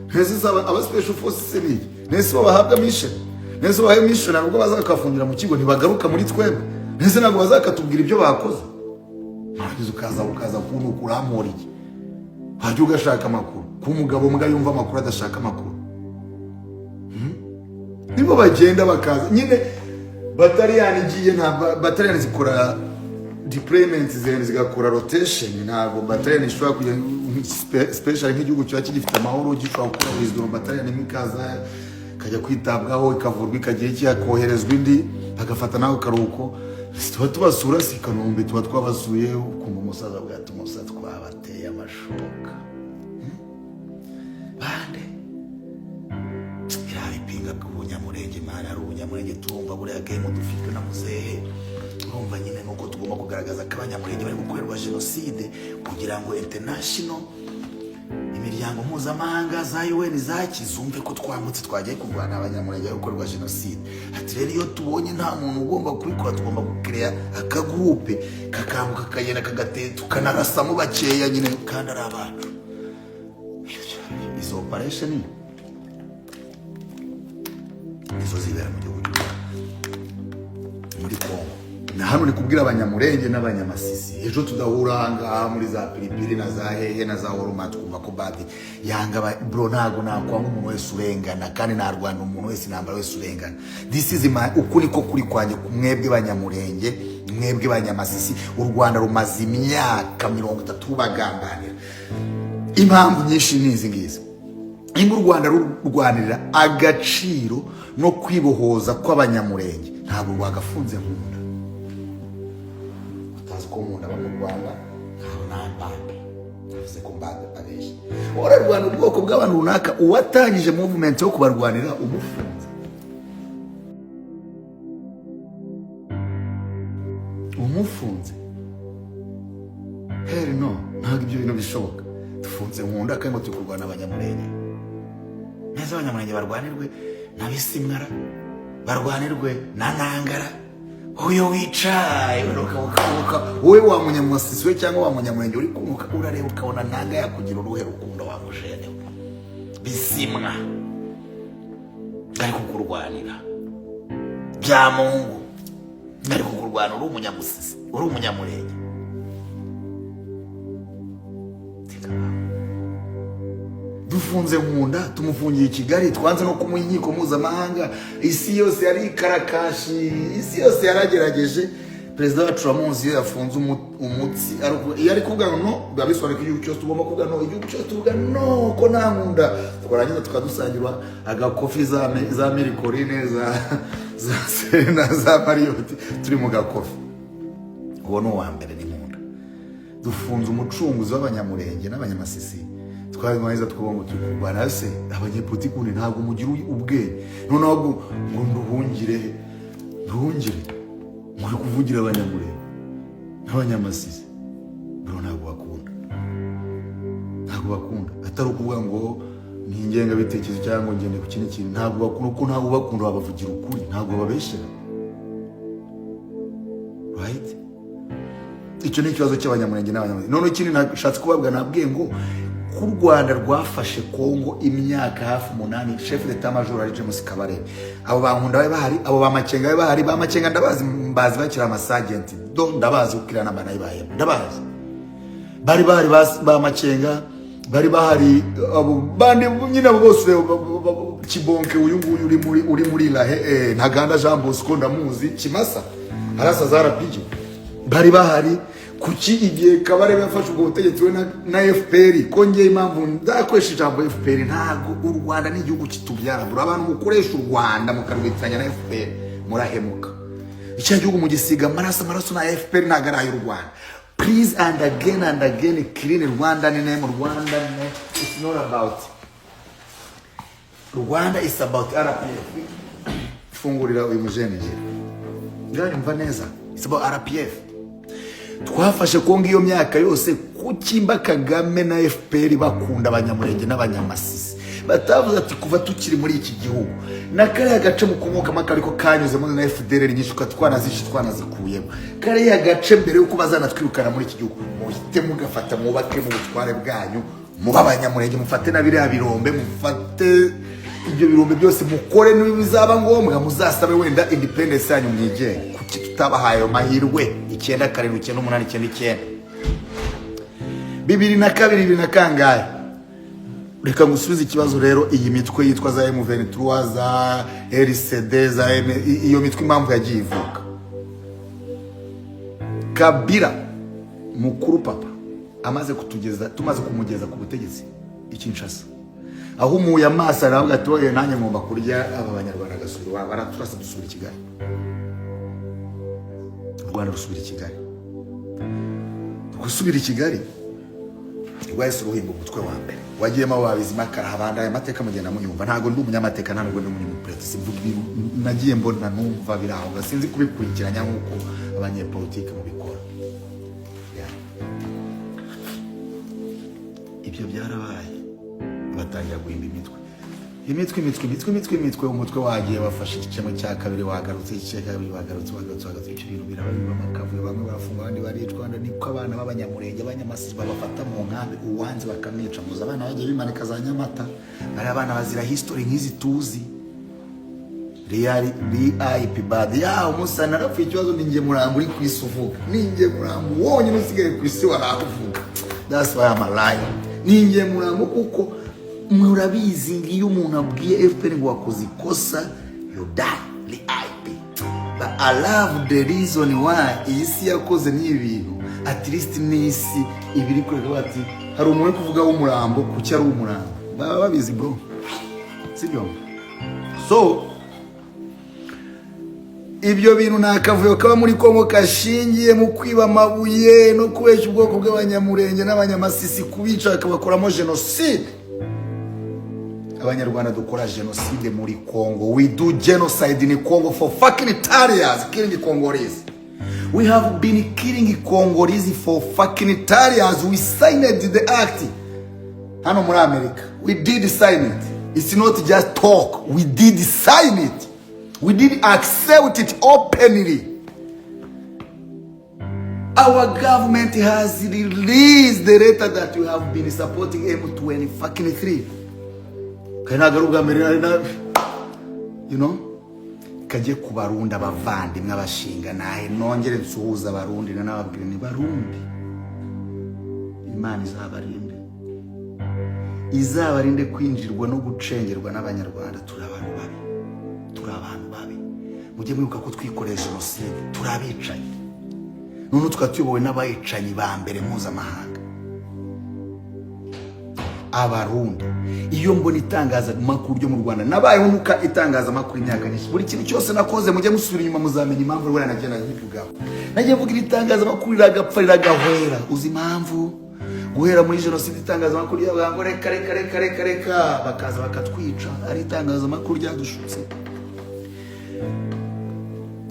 A: Ntese aba special force se ni iki? Ntese bo bahabwa mission? Ntese bahawe mission, ntabwo bazakafungira mu kigo, ntibagaruka muri twebwe? Ntese ntabwo bazakatubwira ibyo bakoze? Warangiza ukaza kuntuka, urampora iki? Wajya ugashaka amakuru. Kuba umugabo mbwa yumva amakuru, adashaka amakuru, nibo bagenda bakaza nyine. Bataliyani igiye, nta bataliyani zikora deployment, zigakora rotation. Ntabwo bataliyani ishobora kujya special nk'igihugu kiba kigifite amahoro, gishobora gukora withdraw, bataliyani imwe ikaza ikajya kwitabwaho, ikavurwa, ikagira iki, hakoherezwa indi, bagafata nawe akaruhuko. Tuba tubasura, si i Kanombe tuba twabasuye, ukumva umusaza avuga ati: "Umusaza, twabateye amashoka." Bande biriya bipinga bw'Ubunyamurenge, mana, hari Ubunyamurenge. Turumva buriya game dufitwe na muzehe, urumva nyine nuko tugomba kugaragaza ko Abanyamurenge bari gukorerwa jenoside, kugira ngo international, imiryango mpuzamahanga za UN zaki zumve ko twambutse, twagiye kurwana, Abanyamurenge bari gukorerwa jenoside. Ati rero iyo tubonye nta muntu ugomba kubikora, tugomba gukereya akagurupe kakambuka, kakagenda, kagatera, tukanarasamo bakeya nyine, kandi ari abacu. Izo operation nizo zibera mu gihugu cy'u Rwanda, muri Kongo. Na hano ni kubwira Abanyamurenge n'Abanyamasisi, ejo tudahura ahangaha muri za Piripiri na za hehe na za Horoma, twumva ko badi yanga bro. Ntago nakwanga umuntu wese urengana, kandi narwana umuntu wese intambara wese urengana. This is my, uku niko kuri kwanjye. Mwebwe Banyamurenge, mwebwe Banyamasisi, u Rwanda rumaze imyaka 30 rubagambanira. Impamvu nyinshi ni izi ngizi: nimba u Rwanda rurwanirira agaciro no kwibohoza kw'Abanyamurenge, ntabwo rwagafunze Nkunda. Utazi ko Nkunda aba mu Rwanda, ntaho nta mbambe navuze ko mbambe abeshya. Urarwana ubwoko bw'abantu runaka, uwatangije movement yo kubarwanira umufunze, umufunze. Hell no, ntabwo ibyo bintu bishoboka. Dufunze Nkunda kandi ngo turi kurwana Abanyamurenge neza. Abanyamurenge barwanirwe na Bisimwara, barwanirwe na Ntangara uyu wicaye. Wowe wa Munyamasisi we cyangwa wa Munyamurenge uri kunuka, urareba ukabona Ntanga yakugira uruhe rukundo? Wa mujene we, Bisimwa ari kukurwanira, bya Mungu ari kukurwana, uri Umunyamusisi, uri Umunyamurenge. Think about. Dufunze Nkunda, tumufungiye i Kigali, twanze no kumuha inkiko mpuzamahanga. Isi yose yari ikarakashi, isi yose yaragerageje. Perezida wacu uramuzi, iyo yafunze umutsi, iyo ari kuvuga ngo no, biba bisobanuye ko igihugu cyose tugomba kuvuga no, igihugu cyose tuvuga no, ko nta Nkunda. Twarangiza tukadusangira agakofi, za Mille Collines, za Serena, za Marriott, turi mu gakofi. Uwo ni uwa mbere, ni Nkunda. Dufunze umucunguzi w'Abanyamurenge n'Abanyamasisi, twarangiza tukavuga ngo turi kurwana se abanyepolitiki. Ubundi ntabwo mugira ubwenge. Noneho ngo nduhungire, nduhungire muri kuvugira Abanyamurenge n'Abanyamasisi. Bro, ntabwo bakunda, ntabwo bakunda. Atari ukuvuga ngo Ni ingengabitekerezo cyangwa ngende ku kindi kintu. Ntabwo bakunda, kuko ntabwo bakunda, babavugira ukuri, ntabwo babeshyera, right? Icyo ni ikibazo cy'Abanyamurenge n'Abanyamurenge. Noneho ikindi nashatse kubabwira, nabwiye ngo ko u Rwanda rwafashe Kongo imyaka hafi 8, chef d'état major ari James Kabarebe, abo bankunda babe bahari, abo ba Makenga babe bahari. Ba Makenga ndabazi, mbazi bakiri amasagenti do, ndabazi kuko iriya namba nayibayemo, ndabazi. Bari bahari ba Makenga bari bahari, abo bandi nyine, abo bose, Kibonke uyu nguyu uri muri Lahe, Ntaganda Jean Bosco ndamuzi, Kimasa arasa za RPG, bari bahari. Kuki igihe Kabarebe yafashe ubwo butegetsi we na FPR, kongeye impamvu ndakoresha ijambo FPR, ntabwo u Rwanda ni igihugu kitubyara buri abantu mukoresha u Rwanda mukarwitiranya na FPR, murahemuka. Icya gihugu mugisiga amaraso, amaraso na FPR, ntabwo ari ay'u Rwanda. Please and again and again, clean Rwanda name. Rwanda name, it's not about Rwanda, it's about RPF. Fungurira uyu mujene ngira nganyumva neza. It's about RPF. Twafashe Kongo iyo myaka yose, kuki Kagame na FPR bakunda Abanyamurenge n'Abanyamasisi, batavuze ati kuva tukiri muri iki gihugu na kariya gace mukomokamo, akariko kanyuzemo na FDLR nyinshi, twanazishe, twanazikuyemo kariya gace mbere yuko bazanatwirukana muri iki gihugu, muhite mugafata, mwubake mu butware bwanyu, muba Abanyamurenge, mufate na biriya birombe, mufate ibyo birombe byose, mukore n'ibizaba ngombwa, muzasabe wenda independence yanyu, mwigenge. Kuki tutabahaye ayo mahirwe 97, 98, 99, 2002, bibiri na kangahe? Reka ngusubize ikibazo rero. Iyi mitwe yitwa za M23, za RCD, za M, iyo mitwe impamvu yagiye ivuka, Kabila mukuru papa amaze kutugeza, tumaze kumugeza ku butegetsi i Kinshasa, aho umuye amaso aravuga ati: "Oye, nanjye ngomba kurya aba Banyarwanda." Agasubira iwabo, baraturasa, dusubira i Kigali, u Rwanda rusubira i Kigali. Gusubira i Kigali rwahise ruhimba umutwe wa mbere wagiyemo abo babizimakara habanda. Aya mateka mugenda muyumva. Ntabwo ndi umunyamateka, ntabwo ndi umunyapolitiki, mvuga ibintu nagiye mbona, numva biri aho, sinzi kubikurikiranya nk'uko abanyepolitike mubikora. Yeah. Ibyo byarabaye, batangira guhimba imitwe, imitwe, imitwe, imitwe, imitwe, imitwe. Umutwe wagiye wafashe igice cya kabiri, wagarutse igice cya kabiri, wagarutse, wagarutse, wagarutse. Ibyo bintu biraba, biba amakavuyo, bamwe barafungwa, abandi baricwa. Abandi niko abana b'Abanyamurenge, Abanyamasisi babafata mu nkambi, uwanze bakamwica. Muzi abana bagiye bimanika za Nyamata, bari abana bazira history nk'izi tuzi. Real RIP bad ya umusa narapfuye. Ikibazo ni njye murambo uri ku isi uvuga, ni njye murambo wonyine usigaye ku isi waravuga. That's why I'm alive. Ni njye murambo, kuko murabizi ngo iyo umuntu abwiye FPR ngo wakoze ikosa, you die. RIP. But I love the reason why iyi si yakoze n'ibi bintu. At least n'isi ibiri kureka bati hari umuntu uri kuvuga w'umurambo. Kuki ari umurambo? Baba babizi, bro, sibyo? So ibyo bintu ni akavuyo kaba muri Kongo kashingiye mu kwiba amabuye no kubeshya ubwoko bw'Abanyamurenge n'Abanyamasisi, kubica bakabakoramo jenoside. Abanyarwanda dukora jenoside muri Congo. We do genocide in Congo for fucking Italians, killing Congolese. We have been killing Congolese for fucking Italians. We signed the act hano muri America. We did sign it. It's not just talk, we did sign it, we did accept it openly. Our government has released the letter that we have been supporting M20 fucking 3. Kandi ntabwo ari ubwa mbere nari na kajye ku Barundi, abavandimwe, abashinga nahe. Nongere nsuhuza Abarundi, nanababwira ni Barundi, Imana izabarinde, izabarinde kwinjirwa no gucengerwa n'Abanyarwanda. Turi abantu babi, turi abantu babi. Mujye mwibuka ko twikoreye jenoside, turi abicanyi. None tukaba tuyobowe n'abicanyi ba mbere mpuzamahanga, Abarundi. Iyo mbona itangazamakuru ryo mu Rwanda, nabayeho nuka itangazamakuru imyaka myinshi, buri kintu cyose nakoze, mujye musubira inyuma muzamenya impamvu wenda nagenda nkivugaho. Nagiye mvuga iri tangazamakuru riragapfa, riragahwera. Uzi impamvu? Guhera muri jenoside itangazamakuru ryavuga ngo reka, reka, reka, reka, reka, bakaza bakatwica. Ari itangazamakuru ryadushutse,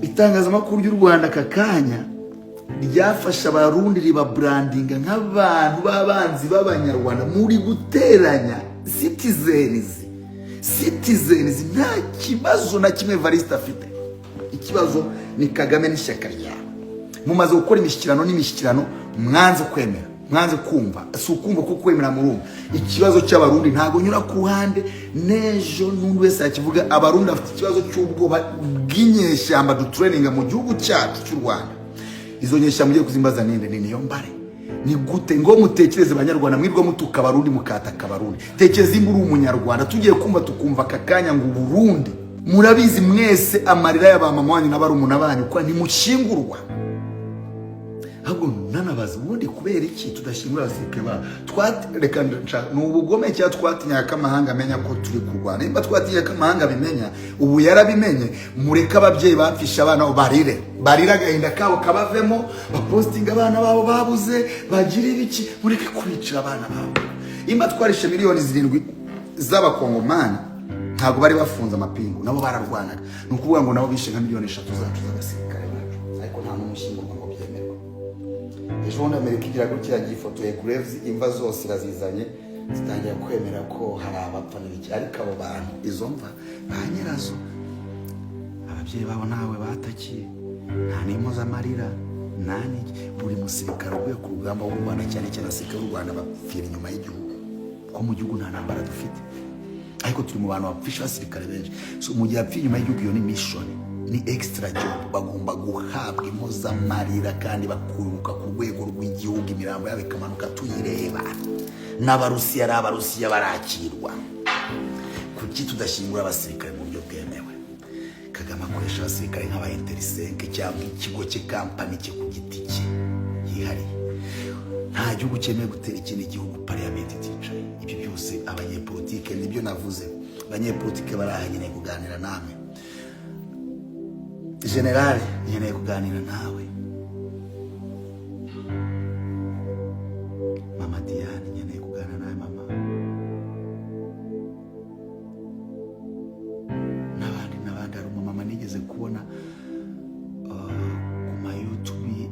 A: itangazamakuru ry'u Rwanda aka kanya ryafashe Abarundi ribabrandinga nk'abantu b'abanzi b'Abanyarwanda. Muri guteranya Citizens, nta kibazo na kimwe Evariste afite. Ikibazo ni Kagame n'ishyaka ryawe. Mumaze gukora imishyikirano n'imishyikirano, mwanze kwemera, mwanze kumva. Si ukumva ko kwemera murumva. Ikibazo cy'Abarundi ntabwo nyura ku ruhande, n'ejo n'undi wese yakivuga. Abarundi bafite ikibazo cy'ubwoba bw'inyeshyamba dutureninga mu gihugu cyacu cy'u Rwanda. Izo nyeshyamba ugiye kuzimbaza ninde? Ni Niyombare. Ni gute ngo mutekereze, Banyarwanda, mwirwa mutuka Abarundi, mukataka Abarundi? Tekereza imba uri Umunyarwanda, tugiye kumva tukumva aka kanya ngo Uburundi, murabizi mwese amarira y'abamama wanyu n'abarumuna banyu ko ntimushyingurwa. Ahubwo nanabaza, ubundi kubera iki tudashyingura abasirikare babo? Reka ni ubugome cyangwa twatinyaga ko amahanga amenya ko turi kurwana? Nimba twatinyaga ko amahanga abimenya, ubu yarabimenye. Mureke ababyeyi bapfisha abana babo barire, barire agahinda kabo kabavemo, bapositinga abana babo babuze, bagire ibiki. Mureke kubicira abana babo. Nimba twarishe miliyoni 7 z'Abakongomani, ntabwo bari bafunze amapingu, nabo bararwanaga. Ni ukuvuga ngo nabo bishe nka miliyoni 3 zacu z'abasirikare bacu, ariko nta n'umwe ushyingurwa ngo byemerwe. Ejo bundi Amerika igira gutya, yagifotoye graves, imva zose irazizanye, zitangira kwemera ko hari abapfa n'ibiki. Ariko abo bantu, izo mva, ba nyirazo, ababyeyi babo ntawe batakiye, nta n'impozamarira, nta n'iki. Buri musirikare uvuye ku rugamba w'u Rwanda, cyane cyane abasirikare b'u Rwanda bapfira inyuma y'igihugu, kuko mu gihugu nta ntambara dufite, ariko turi mu bantu bapfisha abasirikare benshi. So mu gihe apfiye inyuma y'igihugu, iyo ni mission, ni extra job. Bagomba guhabwa impozamarira kandi bakuruka ku rwego rw'igihugu, imirambo yabo ikamanuka tuyireba. N'Abarusiya ari Abarusiya barakirwa. Kuki tudashyingura abasirikare mu buryo bwemewe? Kagame akoresha abasirikare nk'aba Intersec cyangwa ikigo cye, company cye ku giti cye yihariye. Nta gihugu cyemewe gutera ikindi gihugu parliament iticaye. Ibyo byose abanyepolitike, nibyo navuze, abanyepolitike baraha, nkeneye kuganira namwe. Generale, nkeneye kuganira nawe. Mama Diane, nkeneye kuganira nawe mama, n'abandi n'abandi. Hari umumama nigeze kubona ku ma YouTube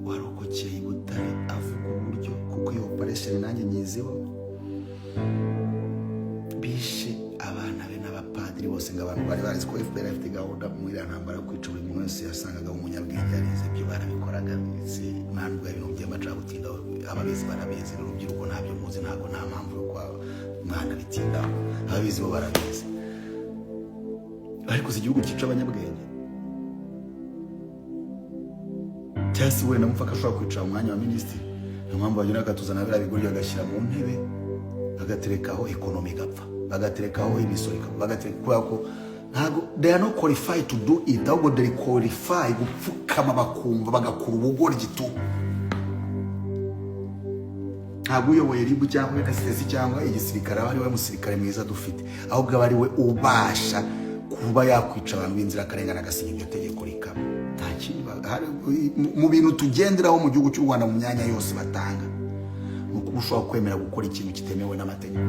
A: warokokeye i Butare, avuga uburyo, kuko iyo operation nanjye nyiziho, bishe abana be n'abapadiri bose, ngo abantu bari bazi ko FPR ifite gahunda muri iriya ntambara yo kwica buri muntu wese yasangaga umunyabwenge yarize. Ibyo barabikoraga. Si nta nubwo ibintu by'amacagutindaho, ababizi barabizi. Urubyiruko ntabyo muzi, ntabwo nta mpamvu yo kwa mwana bitindaho, ababizi bo barabizi. Ariko si igihugu cyica abanyabwenge, cyangwa se wenda mupfa ko ashobora kwicara mu mwanya wa minisitiri. Niyo mpamvu bagenda bakatuzana biriya bigoryi, bagashyira mu ntebe, bagaterekaho economy igapfa, bagaterekaho imisoro ikapfa, bagatereka, kubera ko ntabwo they are not qualified to do it, ahubwo they qualify gupfukama bakumva, bagakura ubugoryi tu. Ntabwo uyoboye RIB cyangwa NSS cyangwa igisirikare aba ari we musirikare mwiza dufite, ahubwo aba ari we ubasha kuba yakwica abantu b'inzirakarengane, agasinya iryo tegeko rikaba. Nta kindi mu bintu tugenderaho mu gihugu cy'u Rwanda, mu myanya yose batanga, ni ukuba ushobora kwemera gukora ikintu kitemewe n'amategeko.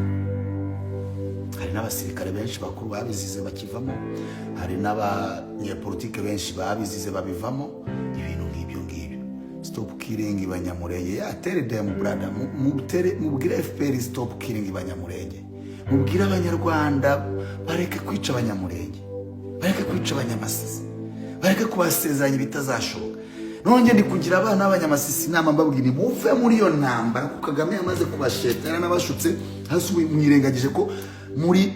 A: Hari n'abasirikare benshi bakuru babizize bakivamo, hari n'abanyepolitike benshi babizize babivamo, ibintu nk'ibyo ngibyo. Stop killing Banyamurenge. Ya, tell them, brother. Mutere, mubwire FPR stop killing Banyamurenge. Mubwire Abanyarwanda bareke kwica Abanyamurenge, bareke kwica Abanyamasisi, bareke kubasezeranya ibitazashoboka. Nongeye ndi kugira abana b'Abanyamasisi inama, mbabwira muve muri iyo ntambara, kuko Kagame yamaze kubasheta, yaranabashutse. Hasi ubu mwirengagije ko muri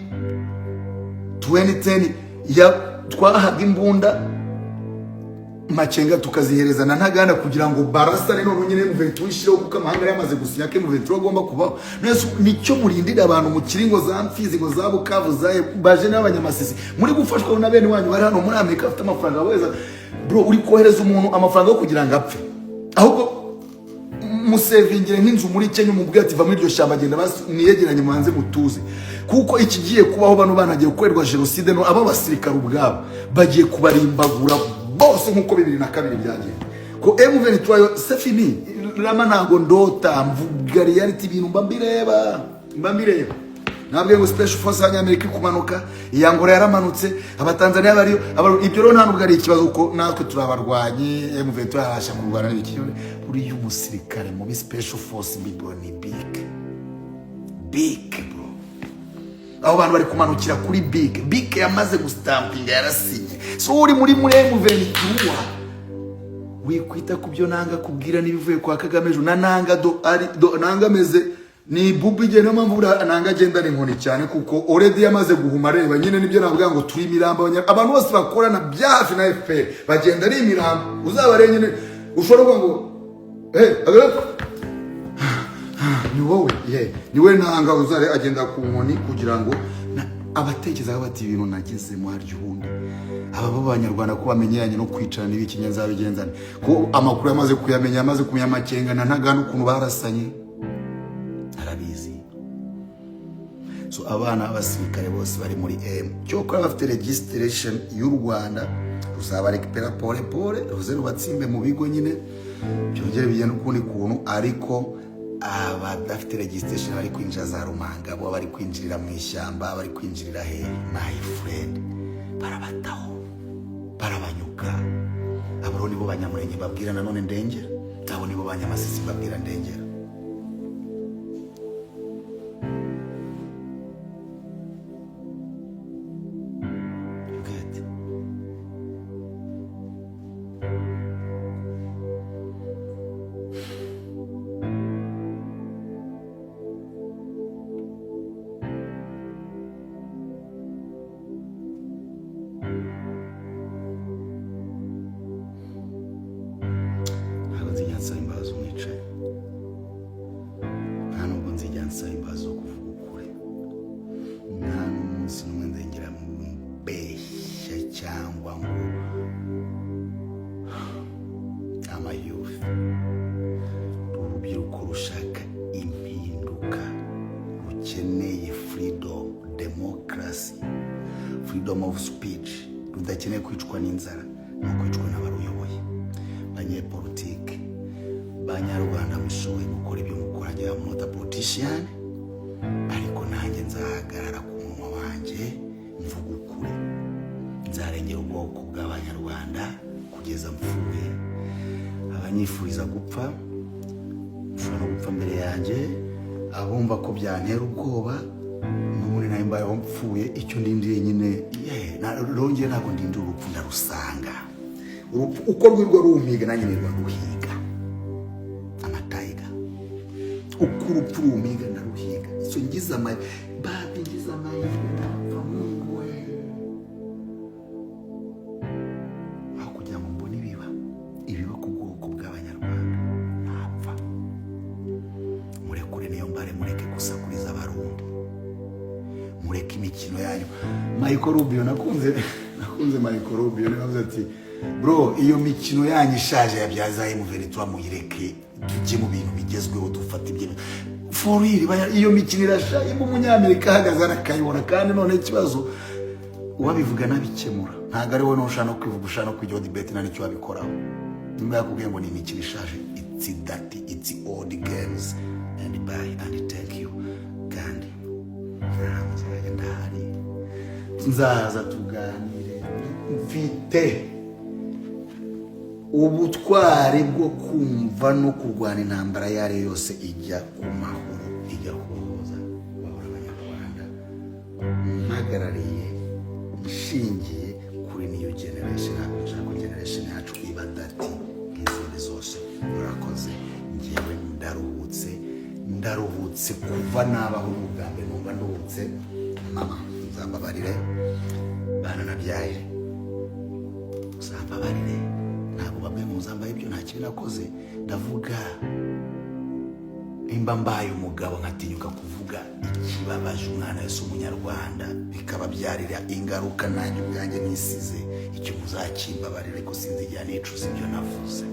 A: 2010 ya twahaga imbunda Makenga, tukazihereza na Ntaganda kugira ngo barasane, none nyine M23 ishireho, kuko amahanga yari yamaze gusinya ko M23 agomba kubaho. Nese nicyo murindira abantu mu kiringo za Mfizi, ngo za Bukavu, za baje n'Abanyamasisi muri gufashwa na bene wanyu bari hano muri Amerika bafite amafaranga bohereza? Bro, uri kohereza umuntu amafaranga yo kugira ngo apfe. Ahubwo musevingire nk'inzu muri Kenya, umubwire ati: "Va muri iryo shyamba, genda basi mwiyegeranye, mubanze mutuze," kuko ikigiye kubaho, bano bana bagiye gukorerwa jenoside. No aba basirikare ubwabo bagiye kubarimbagura bose nk'uko 2002 byagenda, ko M23 yo c'est fini. Rama, ntabwo ndota, mvuga reality, ibintu mba mbireba, mba mbireba. Nabwiye ngo special force y'Abanyamerika iri kumanuka, iya Angola yaramanutse, Abatanzania bariyo. Ibyo rero nta nubwo ari ikibazo, kuko natwe turi abarwanyi. M23 yarabasha kurwana n'ibiki. Buriya umusirikare mubi, special force mbibwo ni big. BK, bro. Abo bantu bari kumanukira kuri BK. BK yamaze gustampinga, yarasinye. So uri muri M23, wikwita ku byo Nanga kubwira n'ibivuye kwa Kagame ejo. Na Nanga do ari do, Nanga ameze ni bubu igihe. Niyo mpamvu buriya Nanga agendana inkoni cyane, kuko already yamaze guhuma. Areba nyine nibyo navuga ngo turi imirambo. Abantu bose bakorana bya hafi na FPR bagenda ari imirambo. Uzabare nyine, ushobora kuvuga ngo hey, ni wowe ye, ni we Nanga. Uzare agenda ku nkoni kugira ngo abatekereza bati ibintu nagezemo harya ubundi aba b'Abanyarwanda ko bamenyeranye no kwicara n'ibiki, nzabigenzane ko amakuru yamaze kuyamenya, yamaze kumenya amakenga na Ntaganda ukuntu barasanye, arabizi. So abana b'abasirikare bose bari muri M, cyokora bafite registration y'u Rwanda, ruzabarekipera pole pole, ruze rubatsimbe mu bigo nyine, byongere bigenda ukundi kuntu. Ariko abadafite registration bari kwinjira za Rumanga, bo bari kwinjirira mu ishyamba, bari kwinjirira he, my friend, barabataho, barabanyuka. Abo nibo Banyamurenge babwira nanone ndengera, abo nibo Banyamasisi babwira ndengera. You get? Ntabwo nzijya nsaba imbabazi umwicaye, nta nubwo nzijya nsaba imbabazi zo kuvuga ukuri, nta n'umunsi n'umwe nzengera mbeshya cyangwa ngo ama youth, urubyiruko rushaka impinduka, rukeneye freedom, democracy, freedom of speech, rudakeneye kwicwa n'inzara no kwicwa n'abaruyoboye. Banyepolitike, Banyarwanda mushoboye gukora ibyo mukora, njye I'm not a politician, ariko nanjye nzahagarara ku munwa wanjye mvuga ukuri. Nzarengera ubwoko bw'Abanyarwanda kugeza mpfuye. Abanyifuriza gupfa mushobora no gupfa mbere yanjye. Abumva ko byantera ubwoba, n'ubundi nawe mbayeho mpfuye. Icyo ndindiriye nyine, rongeye, ntabwo ndindira urupfu, ndarusanga. Urupfu uko rwirwa rumpiga, nanjye nirwa nduhiga amatayiga. Uko urupfu rumpiga, ndaruhiga. So ngize ama babi, ngize amahirwe napfa, Mungu we, aho kugira ngo mbone ibiba ku bwoko bw'Abanyarwanda, napfa. Murekure niyo mbare, mureke gusakuriza Abarundi, mureke imikino yanyu. Michael Rubio, nakunze Michael Rubio, niwe wavuze ati: "Bro, iyo mikino yanyu ishaje yabyaza M23 muyireke, tujye mu bintu bigezweho, dufate ibyemezo for real." Iyo mikino irashaje. Umunyamerika ahagaze arakayibona. Kandi none ikibazo, uwabivuga nabikemura, ntabwo ari wowe n'ushaka no kwivuga, ushaka no kwijyaho debate, nta n'icyo wabikoraho. Nimba yakubwiye ngo ni imikino ishaje, it's that, it's old games and bye and thank you. Kandi nzajya ndahari, nzaza tuganire. Mfite ubutwari bwo kumva no kurwana intambara iyo ari yo yose ijya ku mahoro, ijya kubohoza, kubohora Abanyarwanda, mpagarariye, nshingiye kuri new generation. Ntabwo nshaka ko generation yacu iba dirty nk'izindi zose. Murakoze. Ngewe ndaruhutse, ndaruhutse. Kuva nabaho ni ubwa mbere numva nduhutse. Mama, uzambabarire. Bana nabyaye, uzambabarire. Ntabwo babwiye ngo muzambaye ibyo, nta kibi nakoze. Ndavuga nimba mbaye umugabo nkatinyuka kuvuga ikibabaje umwana wese w'Umunyarwanda, bikababyarira ingaruka nanjye ubwanjye nisize, icyo muzakimbabarira. Ariko sinzigera nicuza ibyo navuze.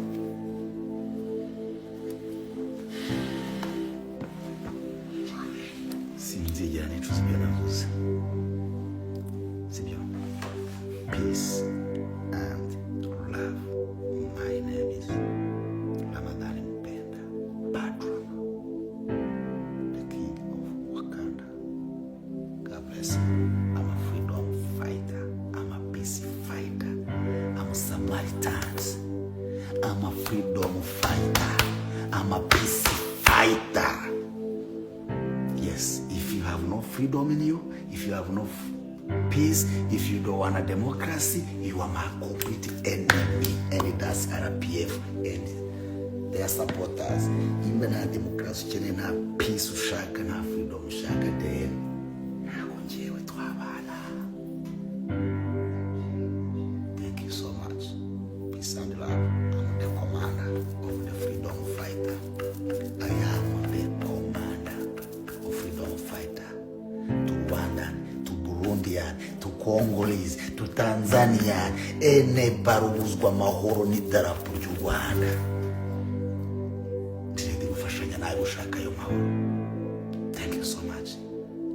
A: Sinzigera nicuza ibyo navuze, sibyo? Peace and love. My name is Ramadan Mpenda Badrama, the king of Wakanda. God bless you. I'm a freedom fighter, I'm a peace fighter, I'm a Samaritans. I'm a freedom fighter, I'm a peace fighter. Yes. freedom in you, if you have no peace, if you don't want a democracy, you are my complete enemy, and that's RPF and their supporters. Nimba nta demokarasi ukeneye, nta peace ushaka, nta freedom ushaka, then ntabwo ngewe twabana. Thank you so much. Peace and love. I'm the commander of the freedom fighter. I am the commander of freedom fighter. To Rwandan, to Burundian, to Congolese, to Tanzanian, anybody ubuzwa amahoro n'idarapo ry'u Rwanda. Ndi gufashanya nawe gushaka ayo mahoro. Thank you so much.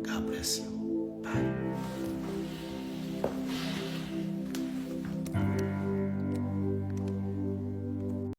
A: God bless you.